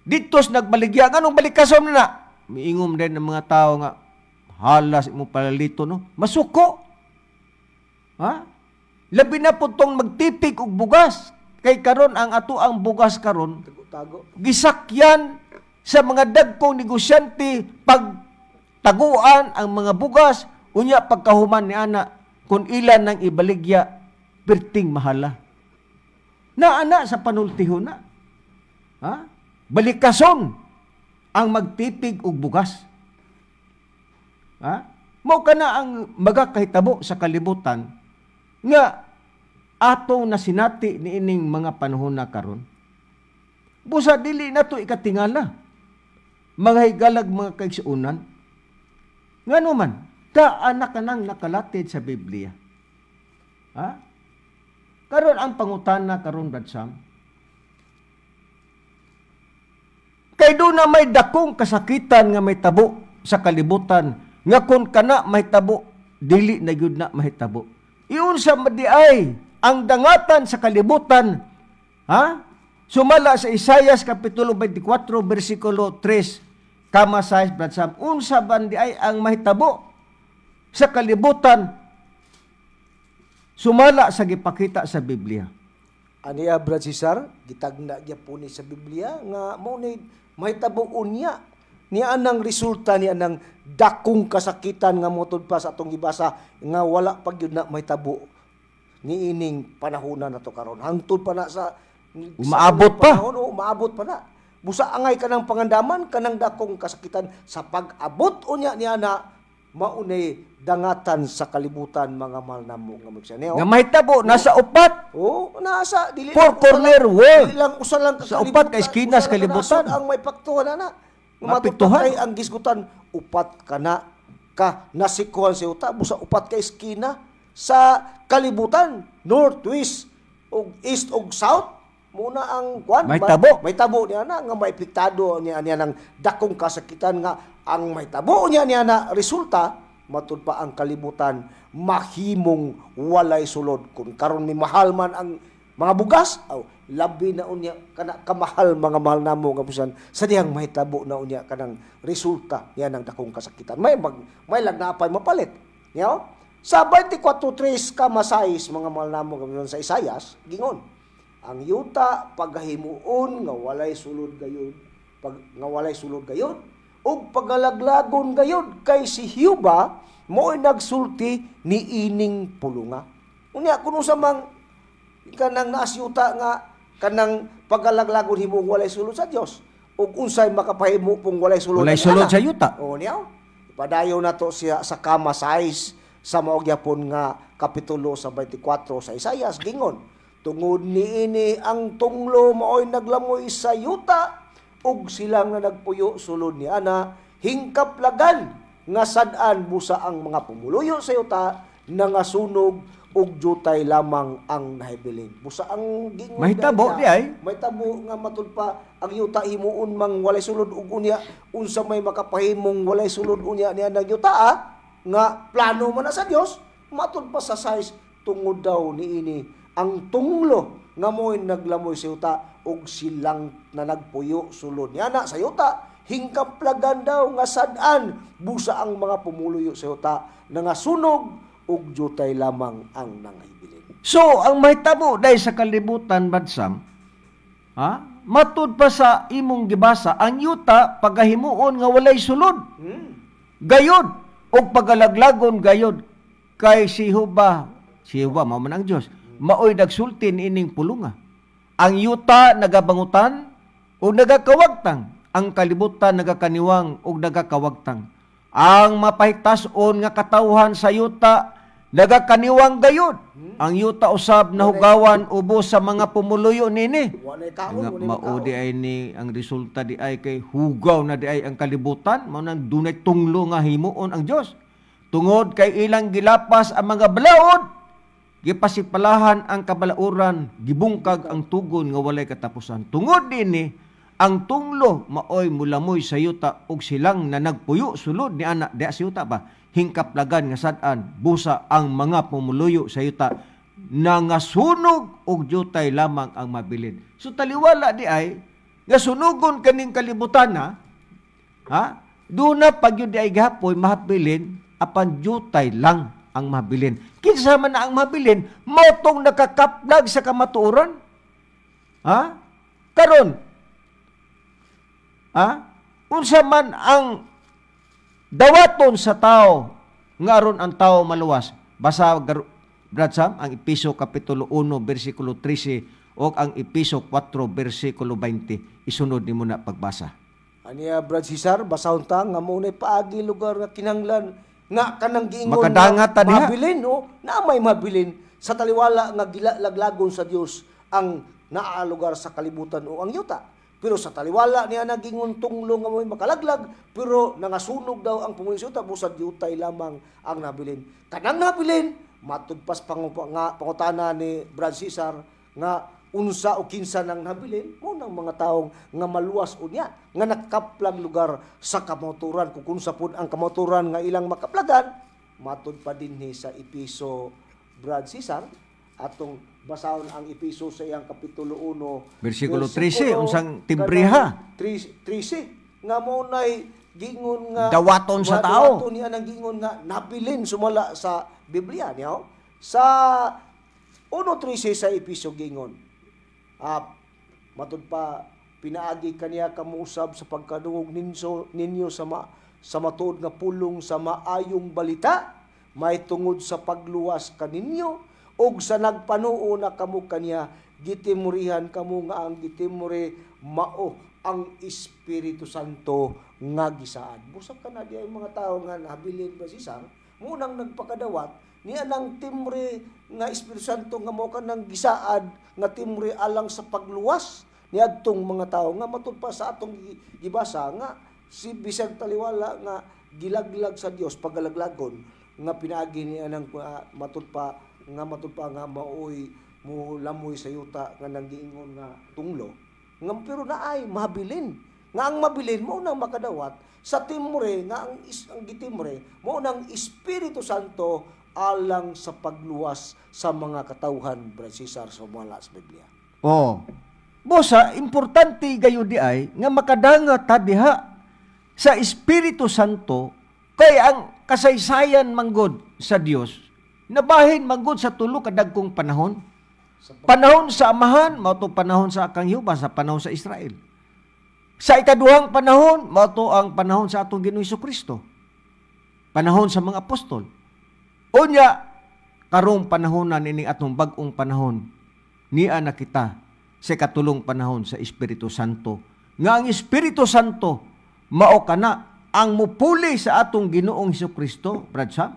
Dito's nagbaligya, anong balikason na na? Miingom din ng mga tao nga, halas mo palalito, no? Masuko. Ha? Labi na po tong magtipig og bugas. Kay karon ang ato ang bugas karon Tago-tago. Gisakyan sa mga dagkong negosyante, pagtaguan ang mga bugas, unya pagkahuman ni ana, kung ilan nang ibaligya, perting mahala. Na ana sa Panultihon na. Ha? Balikason ang magtipig og bugas. Ha? Mao kana ang magakahitabo sa kalibutan nga ato na sinati niining mga panahon na karon. Busa dili na to ikatingala, mga higalag, mga kaigsuonan. Ngano man, kaana ka nang nakalatid sa Biblia. Ha? Karon ang pangutana karon, Brad Sam, kay doon na may dakong kasakitan nga may tabo sa kalibutan nga kung kana may tabo, dili na gyud na mahitabo. Iunsa madiay ang dangatan sa kalibutan, ha? Sumala sa Isayas kapitulo 24 bersikulo 3, kama sa Brad Sam, unsa man di ay ang mahitabo sa kalibutan sumala sa gipakita sa Biblia? Aniya, Brad Cesar, gitagna gyapon ni sa Biblia nga mao ni mahitabo unya ni anang resulta ni anang dakong kasakitan nga motud pa sa atong gibasa nga wala pa gyud na mahitabo niining panahona nato karon, hangtod pa na sa Umaabot pa. Panahon, oh, umaabot pa na. Busa angay kanang pangandaman kanang dakong kasakitan sa pag-abot unya niya na maunay dangatan sa kalibutan, mga mahal namo nga magsa. Nga mahitabo nasa upat. Oh, nasa dili four corner world. Dili lang usa lang sa upat ka eskina sa kalibutan ang may paktuhan ana. Mapiktuhan kay ang gisgutan upat kana ka nasikuhan sa yuta busa upat ka eskina sa kalibutan, north, west ug east ug south. Muna ang kwan may tabo niya na nga maipiktado niya niya ng dakong kasakitan nga ang may tabo niya niya na resulta matud pa ang kalibutan mahimong walay sulod. Kung karon mi mahal man ang mga bugas, aw labi na unya kana kamahal, mga mahal namo nga busan sa dihang mahitabo na unya kanang resulta niya ng dakong kasakitan. May lagnapay mapalit niya. Sa 24:3 kama 6, mga mahal namo nga busan, sa Isayas gingon ang yuta paghimuon nga walay sulod gayud, pag nga walay sulod gayud ug pagalaglagon gayud kay si Huba mo'y nagsulti niining pulunga. Unya kuno sa mang kanang naas yuta nga kanang pagalaglagon himong walay sulod sa Dios ug unsay makapahimo pong walay sulod, walay sulod sa yuta. O niya padayon nato siya sa kama 6 sa mao gyapon nga kapitulo sa 24 sa Isayas gingon tungod niini ang tunglo maoy naglamoy sa yuta ug silang nga nagpuyo sulod ni ana hingkaplagan nga sad-an busa ang mga pumuluyo sa yuta nangasunog ug jutay lamang ang nahibilin. Busa ang gingon mahitabo di ay mahitabo nga matud pa ang yuta himuon mang walay sulod ug unya unsa may makapahimong walay sulod unya niya nang yuta nga plano man na sa Dios matud pa sa size tungod daw niini ang tunglo nga mo'y naglamoy sa yuta ug silang na nagpuyo sulod niya na sa yuta hingkaplagan daw nga sad-an busa ang mga pumuluyo sa yuta nangasunog ug jutay lamang ang nanghibilin. So ang mahitabo dahil sa kalibutan badsam, ha? Matud pa sa imong gibasa ang yuta pagahimuon nga walay sulod. Gayod og pagalaglagon gayod kay si Huba mao man ang Dios maoy nagsulti niining pulunga. Ang yuta nagabangutan o nagakawagtang, ang kalibutan nagakaniwang o nagakawagtang. Ang mapahitason nga katawhan sa yuta nagakaniwang gayud. Ang yuta usab nahugawan ubos sa mga pumuluyo nini. Mao di ay ni ang resulta di ay kay hugaw na di ay ang kalibutan, mao nang dunay tunglo nga himuon ang Dios. Tungod kay ilang gilapas ang mga balaod, gipasipalahan ang kabalauran, gibungkag ang tugon nga walay katapusan. Tungod dinhi, ang tunglo maoy mulamoy sa yuta ug silang na nagpuyo sulod ni ana diha sa yuta ba hingkaplagan nga sad-an busa ang mga pumuluyo sa yuta nangasunog og jutay lamang ang mabilin. So taliwala di ay nga sunugon kaning kalibutan na, ha? Duna pag yun di ay gapoy mahabilin apan jutay lang ang mabilin. Kinsa man na ang mabilin, mao tong nakakaplag sa kamatuoran. Ha? Karon, ha? Unsa man ang dawaton sa tao nga aron ang tao maluwas? Basa Brad Sam ang Epeso kapitulo 1 bersikulo 13 o ang Epeso 4 bersikulo 20. Isunod nimo na pagbasa. Aniya Brad Cesar, basahon ta nga mo nay paagi lugar nga kinahanglan nga kanang giingon makadangat ta diha mabilin, no? Na may mabilin sa taliwala nga gilalaglagon sa Dios ang naa lugar sa kalibutan o ang yuta. Pero sa taliwala niya nagingon tunglo nga mo'y makalaglag, pero nangasunog daw ang pumuluyo sa yuta busad yutay lamang ang nabilin. Kanang nabilin matud pas pangutana ni Brad Cesar nga unsa o kinsa nang nabilin mo nang mga taong nga maluwas unya nga nakaplag lugar sa kamatuoran. Kung unsa pud ang kamatuoran nga ilang makaplagan matud pa dinhi sa Epeso, Brad Cesar, atong basahon ang Epeso sa iyang kapitulo 1 bersikulo 13 unsang timbriha 13 nga mo nay gingon nga dawaton sa tao, dawaton niya nang gingon nga nabilin sumala sa Biblia niya sa 1:13 sa Epeso gingon. Matud pa pinaagi kaniya kamusab sa pagkadungog ninyo sa matuod nga pulong sa maayong balita may tungod sa pagluwas kaninyo ug sa nagpanuo na kamo kaniya gitimurihan kamo nga ang gitimuri mao ang Espiritu Santo nga gisaad. Busa kana di ay mga tao nga nabilin ba si Sar Mao nang nagpakadawat niya nang timre nga Espiritu Santo nga mao kanang gisaad nga timre alang sa pagluwas niadtong mga tawo nga matud pa sa atong gibasa nga si bisag taliwala nga gilaglag sa Dios pagalaglagon nga pinaagi niya nang matud pa nga maoy mulamoy sa yuta nga nanggiingon nga tunglo nga pero naay mabilin nga ang mabilin mao nang makadawat sa timre nga ang gitimre mao nang Espiritu Santo alang sa pagluwas sa mga katawhan, Brad Cesar, sa wala sa Biblia. Oh. Busa, importante gayo di ay nga makadanga ta diha sa Espiritu Santo kay ang kasaysayan manggod sa Dios nabahin manggod sa tulo ka dagkong panahon. Panahon sa Amahan, mao to panahon sa Akang Jehova, sa panahon sa Israel. Sa ikaduhang panahon, mao to ang panahon sa atong Ginoong Kristo. Panahon sa mga apostol. Unya, karong panahon na nining atong bag-ong panahon, niya na kita sa ikatulong panahon sa Espiritu Santo. Nga ang Espiritu Santo, mao kana ang mupuli sa atong Ginoong Kristo, Brad Sam.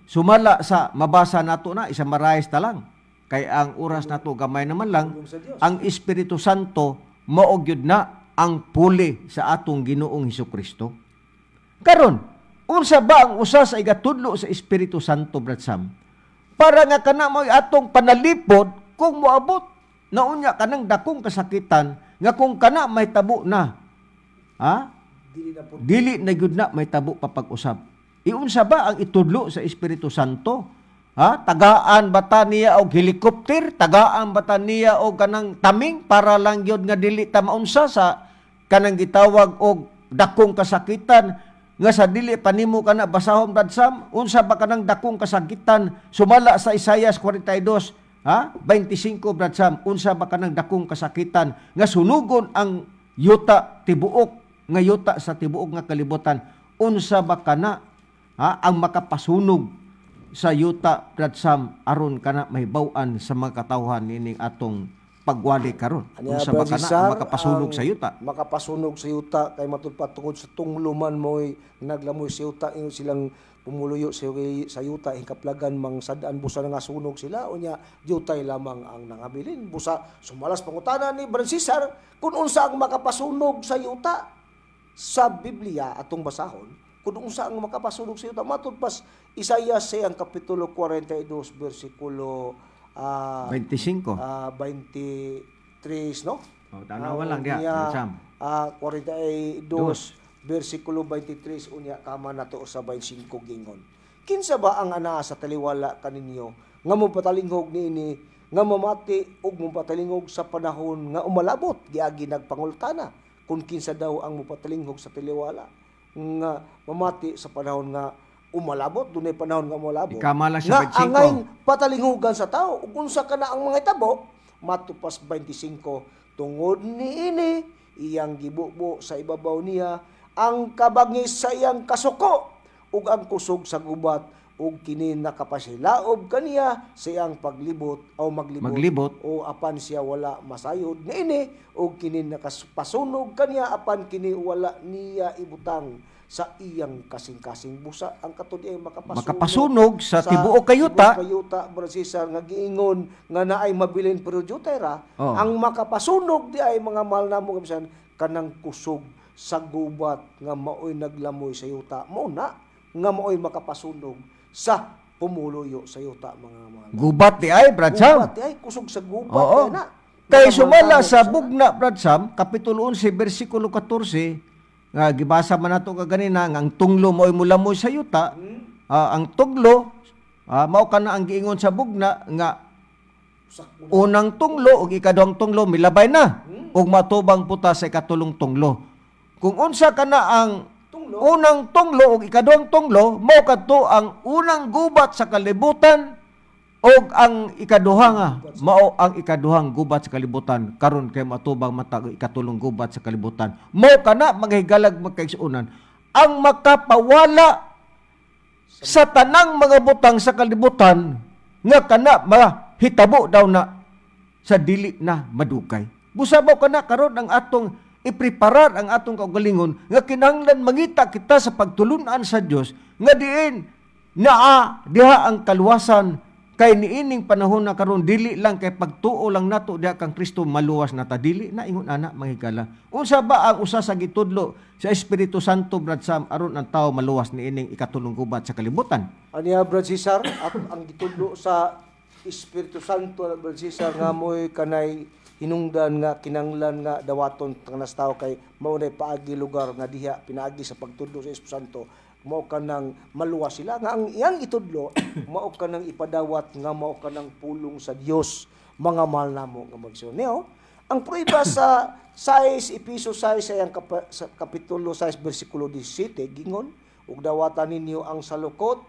Sumala sa mabasa nato na, isa marayas ta lang. Kay ang oras nato gamay naman lang, ang Espiritu Santo mao gyud na ang puli sa atong Ginoong Hesukristo. Karon, unsa ba ang usa sa igatudlo sa Espiritu Santo, Brad Sam? Para nga kana mo'y atong panalipod kung moabot na unya kanang dakong kasakitan nga kung kana may tabo na, ha? Dili na gyud na may tabo papag-usab. Iunsa ba ang itudlo sa Espiritu Santo? Ha? Tagaan ba ta niya og helicopter? Tagaan ba ta niya og kanang taming para lang gyud nga dili ta maunsa sa kanang gitawag og dakong kasakitan nga sa dili pa nimo kana basahon, Brad Sam? Unsa ba kanang dakong kasakitan sumala sa Isaias 42 ha 25, Brad Sam? Unsa ba kanang dakong kasakitan nga sunugon ang yuta tibuok nga yuta sa tibuok nga kalibutan? Unsa ba kana ha ang makapasunog sa yuta, Brad Sam, aron kana mahibaw-an sa mga katawhan nining atong pagwali karon? Unsa ba kana ang makapasunog sa yuta? Makapasunog sa yuta kay matud pa tungod sa tungluman mo'y naglamoy sa yuta, ingon silang pumuluyo sa yuta hingkaplagan mang sad-an busa nga sunog sila unya yutay lamang ang nangabilin. Busa sumalas pangutana ni Brad Cesar kung unsa ang makapasunog sa yuta sa Biblia atong basahon. Kung unsa ang makapasunog sa yuta matud pas Isaias ang kapitulo 42 bersikulo 25 23, no? Oh, tanawa lang diha, Sam. 42 bersikulo 23 unya kama nato sa 25 gingon. Kinsa ba ang anaa sa taliwala kaninyo nga mopatalingog niini nga mamati ug mopatalingog sa panahon nga umalabot giagi nagpangultana kung kinsa daw ang mopatalingog sa taliwala nga mamati sa panahon nga umalabot, dunay panahon nga umalabot. Ikamala sa 25. Nga angay patalinghugan sa tao ug unsa kana ang mga itabo matupas 25 tungod niini iyang gibubo sa ibabaw niya ang kabangis sa iyang kasuko ug ang kusog sa gubat ug kini nakapasilaob kaniya sa iyang paglibot o maglibot o apan siya wala masayod niini ug kini nakapasunog kaniya apan kini wala niya ibutang sa iyang kasing-kasing. Busa ang katod ay makapasunog sa tibuok kayuta. Kayuta, Brad Cesar, nga giingon nga naay mabilin pero jutay ra. Oh. Ang makapasunog di ay mga mahal namo kamisan kanang kusog sa gubat nga maoy naglamoy sa yuta. Mao na nga maoy makapasunog sa pumuluyo sa yuta, mga mahal. Gubat di ay, Brad Sam. Gubat di ay, kusog sa gubat. Oo. Di na. Kay sumala sa bugna, Brad Sam, kapitulo 11 bersikulo 14 nga gibasa man nato kaganina nga ang tunglo mo'y mulamoy sa yuta. Ang tunglo mao kana ang giingon sa bugna nga unang tunglo ug ikaduhang tunglo milabay na ug matubang puta sa ikatulong tunglo. Kung unsa kana ang tunglo, unang tunglo ug ikaduhang tunglo mao kadto ang unang gubat sa kalibutan ug ang ikaduha nga mao ang ikaduhang gubat sa kalibutan karon kay matubang matag ikatulong gubat sa kalibutan. Mao kana mga higalag magkaigsuonan ang makapawala sa tanang mga butang sa kalibutan nga kana mahitabo daw na sa dili na madugay. Busa mo kana karon ang atong ipreparar ang atong kaugalingon nga kinahanglan mangita kita sa pagtulunan sa Dios nga diin Naa diha ang kaluwasan kay niining panahon na karon dili lang kay pagtuo lang nato diha kang Kristo maluwas na ta, dili na ingon ana, mga higala. Unsa ba ang usa sa gitudlo sa Espiritu Santo, Brad Sam, aron ang tao maluwas niining ikatulong gubat sa kalibutan? Aniya, Brad Cesar, at ang gitudlo sa Espiritu Santo, Brad Cesar, nga mo'y kanay hinungdan nga kinanglan nga dawaton tanas tao kay mao nay paagi lugar nga diha pinaagi sa pagtudlo sa Espiritu Santo mao kanang maluwas sila, nga ang iyang itudlo mao kanang ipadawat nga mao kanang pulong sa Dios, mga mahal namo nga magsuon. Neo, ang prueba sa 6 Epeso 6 sa iyang sa kapitulo 6 bersikulo 17 gingon, "Ug dawatan ninyo ang salukot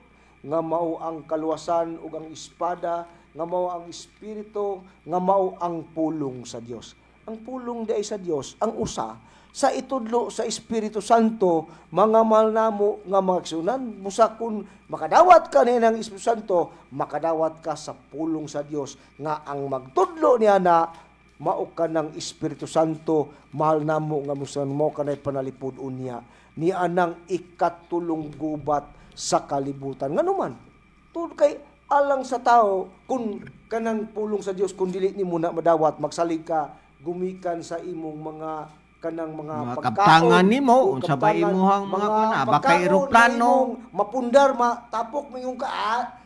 nga mao ang kaluwasan ug ang espada nga mao ang Espiritu nga mao ang pulong sa Dios." Ang pulong diay sa Dios ang usa sa itudlo sa Espiritu Santo, mga mahal namo nga mga kasunan. Busa kun makadawat ka niya ng Espiritu Santo, makadawat ka sa pulong sa Dios nga ang magtudlo niya na mao ka ng Espiritu Santo, mahal namo nga musan mo kanay panalipod unya ni anang ikatulong gubat sa kalibutan. Ngano man tud kay alang sa tao, kung kanang pulong sa Dios kung dili nimo na madawat, magsalig ka gumikan sa imong mga kanang mga Mga pagkaon, kaptangan nimo, o unsa ba kaptangan, imuhang mga kuna, baka pagkaon eroplano. na imong mapundar, matapok mingong ka,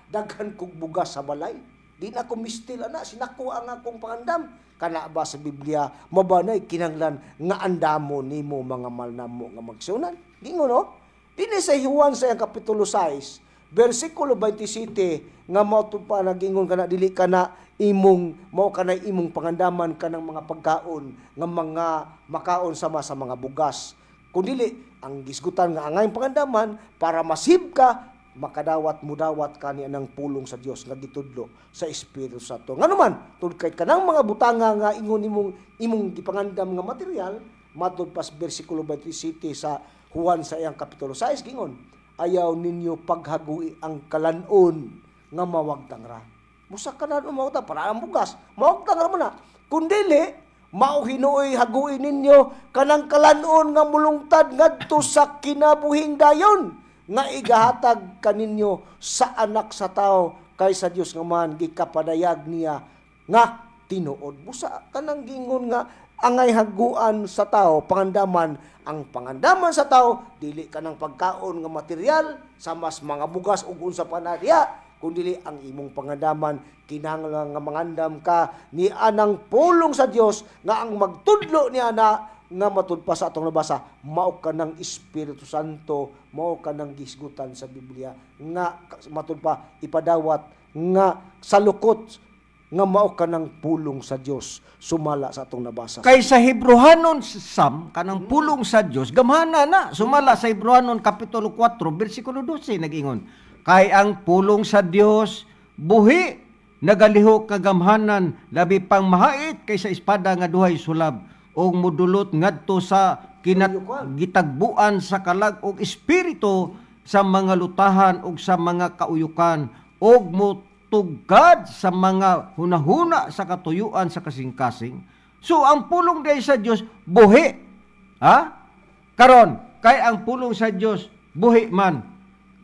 daghan kog bugas sa balay. Di na ko mistil ana, sinako ang akong pangandam. Kana ba sa Biblia, mabanay kinanglan nga andamo nimo, mga malnamo nga magsunan? Gingon no? Dinhi sa Juan sa iyang kapitulo 6, versikulo 27 nga mao to pa nagingon kana dili kana imong mao kanay imong pangandaman kanang mga pagkaon nga mga makaon sama sa mga bugas. Kun dili ang gisgutan nga angay pangandaman para masib ka makadawat mudawat kani ang pulong sa Dios nga gitudlo sa Espiritu Santo. Ngano man tud kay kanang mga butanga nga ingon imong imong gipangandam nga material, matud pas bersikulo 27 sa Juan sa iyang kapitulo 6 gingon, "Ayaw ninyo paghagui ang kalanon nga mawagtang ra." Busa kanan mawagtang para ang bugas, mawagtang ra man na. Kun dili mao hinuoy hagui ninyo kanang kalanon nga mulungtad ngadto sa kinabuhing dayon nga igahatag kaninyo sa anak sa tao kay sa Dios nga man gikapadayag niya nga tinuod. Busa kanang gingon nga angay haguan sa tao pangandaman, ang pangandaman sa tao dili kanang pagkaon nga material sa mas mga bugas ug unsa pa na diha, kun dili ang imong pangandaman kinahanglan nga mangandam ka ni anang pulong sa Dios nga ang magtudlo niya na nga matud pa sa atong nabasa mao ka ng Espiritu Santo, mao ka ng gisgutan sa Biblia nga matud pa ipadawat nga salukot nga mao ka ng pulong sa Dios sumala sa atong nabasa. Kay sa Hebrohanon Sam, kanang pulong sa Dios gamhana na sumala sa Hebrohanon kapitulo 4 bersikulo 12 nag-ingon, kay ang pulong sa Dios buhi, nagalihok kagamhanan, labi pang mahait kaysa espada nga duhay sulab, ug mudulot ngadto sa gitagbuan sa kalag og espiritu sa mga lutahan ug sa mga kauyukan, ug mutugkad sa mga hunahuna sa katuyuan sa kasing-kasing. So ang pulong day sa Dios buhi. Ha? Karon kay ang pulong sa Dios buhi man,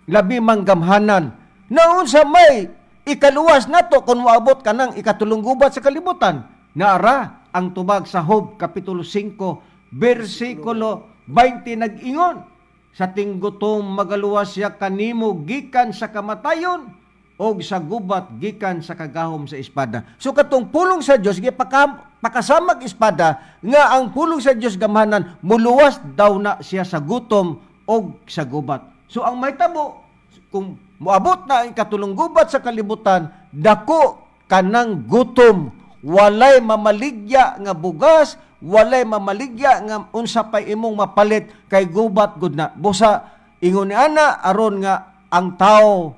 labi manggamhanan. Naunsa may ikaluwas nato kung moabot ka ng ikatulong gubat sa kalibutan? Naara ang tubag sa Job kapitulo 5 bersikulo 20 nag-ingon, sa tinggutom magaluwas siya kanimo gikan sa kamatayon og sa gubat gikan sa kagahom sa espada. So katong pulong sa Dios gipakasamag espada nga ang pulong sa Dios gamhanan muluwas daw na siya sa gutom og sa gubat. So ang mahitabo kung moabot na ang ikatulong gubat sa kalibutan, dako kanang gutom, walay mamaligya nga bugas, walay mamaligya nga unsa pay imong mapalit kay gubat gud na. Busa ingon ni ana aron nga ang tao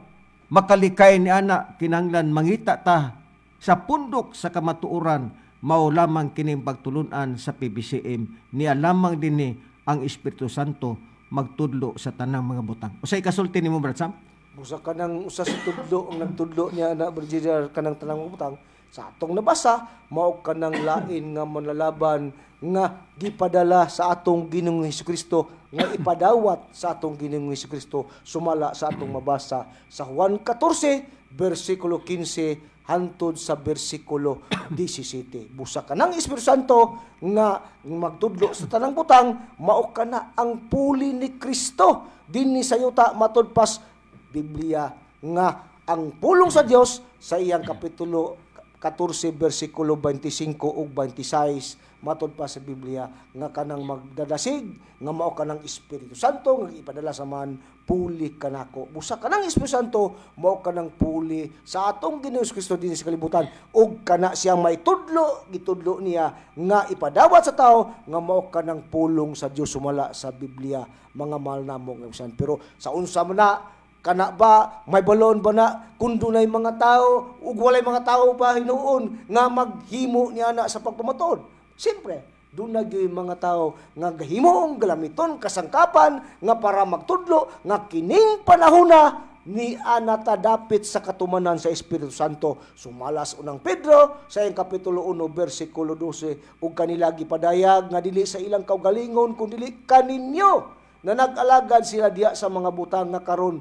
makalikay ni ana kinahanglan mangita ta sa pundok sa kamatuoran, mao lamang kining pagtulun-an sa PBCM, niya lamang dinhi ang Espiritu Santo magtudlo sa tanang mga butang. Usay kasulti nimo, Brad Sam? Busa kanang usa sa tudlo ang nagtudlo niya na Brigadier kanang tanang mga butang Sa atong nabasa, mao kanang lain nga manlalaban nga gipadala sa atong Ginoong Hesukristo, nga ipadawat sa atong Ginoong Hesukristo, sumala sa atong mabasa sa Juan 14 bersikulo 15 hantod sa bersikulo 17. Busa kanang Espiritu Santo nga magtudlo sa tanang butang, mao kana ang puli ni Kristo dinhi sa yuta matud pas Biblia nga ang pulong sa Dios sa iyang kapitulo 14 bersikulo 25 ug 26 matud pa sa Biblia nga kanang magdadasig nga mao kanang Espiritu Santo nga ipadala sa man puli kanako. Busa kanang Espiritu Santo mao kanang puli sa atong Ginoong Kristo dinhi sa kalibutan, ug kana siya maitudlo, gitudlo niya nga ipadawat sa tao nga mao kanang pulong sa Dios sumala sa Biblia, mga mahal namo nga bisan. Pero sa unsa man na kana ba, may balon ba na kung dunay mga tao ug walay mga tao ba hinuon nga maghimo niya na sa pagpamatuod? Siyempre, doon na gyud mga tao nga gahimong galamiton kasangkapan nga para magtudlo nga kining panahona ni anata dapit sa katumanan sa Espiritu Santo. Sumalas unang Pedro sa iyang kapitulo 1 bersikulo 12, ug kanila gipadayag nga dili sa ilang kaugalingon kun dili kaninyo na nag-alagad sila diya sa mga butang nga karon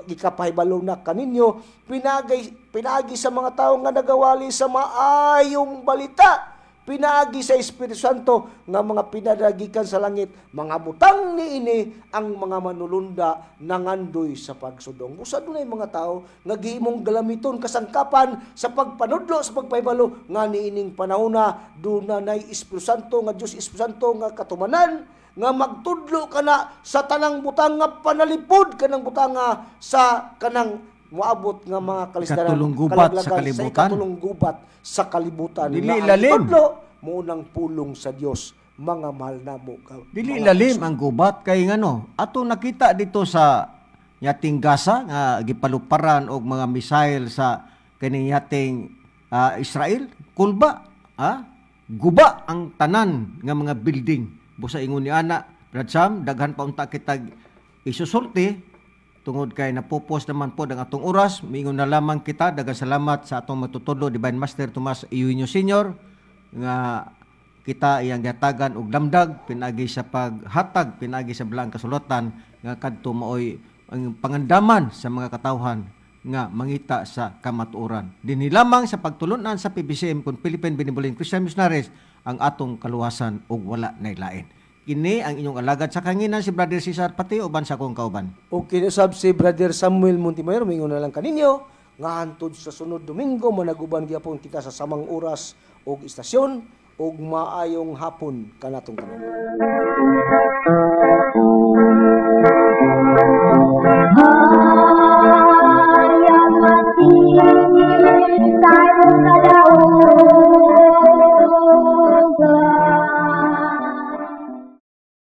gikapahibalo na kaninyo, pinaagi sa mga tawo nga nagawali sa maayong balita, pinaagi sa Espiritu Santo nga mga pinadagikan sa langit, mga butang niini ang mga manulunda nangandoy sa pagsudong. Busa dunay mga tao nga gihimong galamiton kasangkapan sa pagpanudlo, sa pagpahibalo nga niining panahona duna nay Espiritu Santo nga Dios Espiritu Santo nga katumanan nga magtudlo kana sa tanang butang nga panalipod kanang butang nga sa kanang moabot nga mga kalisdaran, Ikatulong gubat sa kalibutan. Sa ikatulong gubat sa kalibutan. Dili nga ang lalim. Itudlo mo nang pulong sa Dios, mga mahal namo. Dili mga lalim ang gubat kay ngano ato nakita dito sa yating Gaza nga gipaluparan og mga missile sa kining yating Israel, kulba, guba ang tanan nga mga building. Busa ingon ni ana, Brad Sam, daghan pa unta kitag isusulti tungod kay napupos naman po ang atong oras. Mingon na lamang kita, daghang salamat sa atong matutudlo, Divine Master Tomas Eugenio Senior, nga kita iyang gatagan og damdag pinaagi sa paghatag, pinaagi sa balaang kasulatan nga kadto maoy ang pangandaman sa mga katawhan nga mangita sa kamatuoran. Dinhi lamang sa pagtulunan sa PBCM kun Philippine Benevolent Christian Missionaries ang atong kaluwasan ug wala nay lain. Kini ang inyong alagad sa kanginan, si Brother Cesar Pati, uban sa akong kauban. O kinusab si Brother Samuel Montemayor, mingon na lang kaninyo nga hantod sa sunod Domingo managuban gyapon kita sa samang oras og istasyon, og maayong hapon kanatong tanan. Maria, Maria,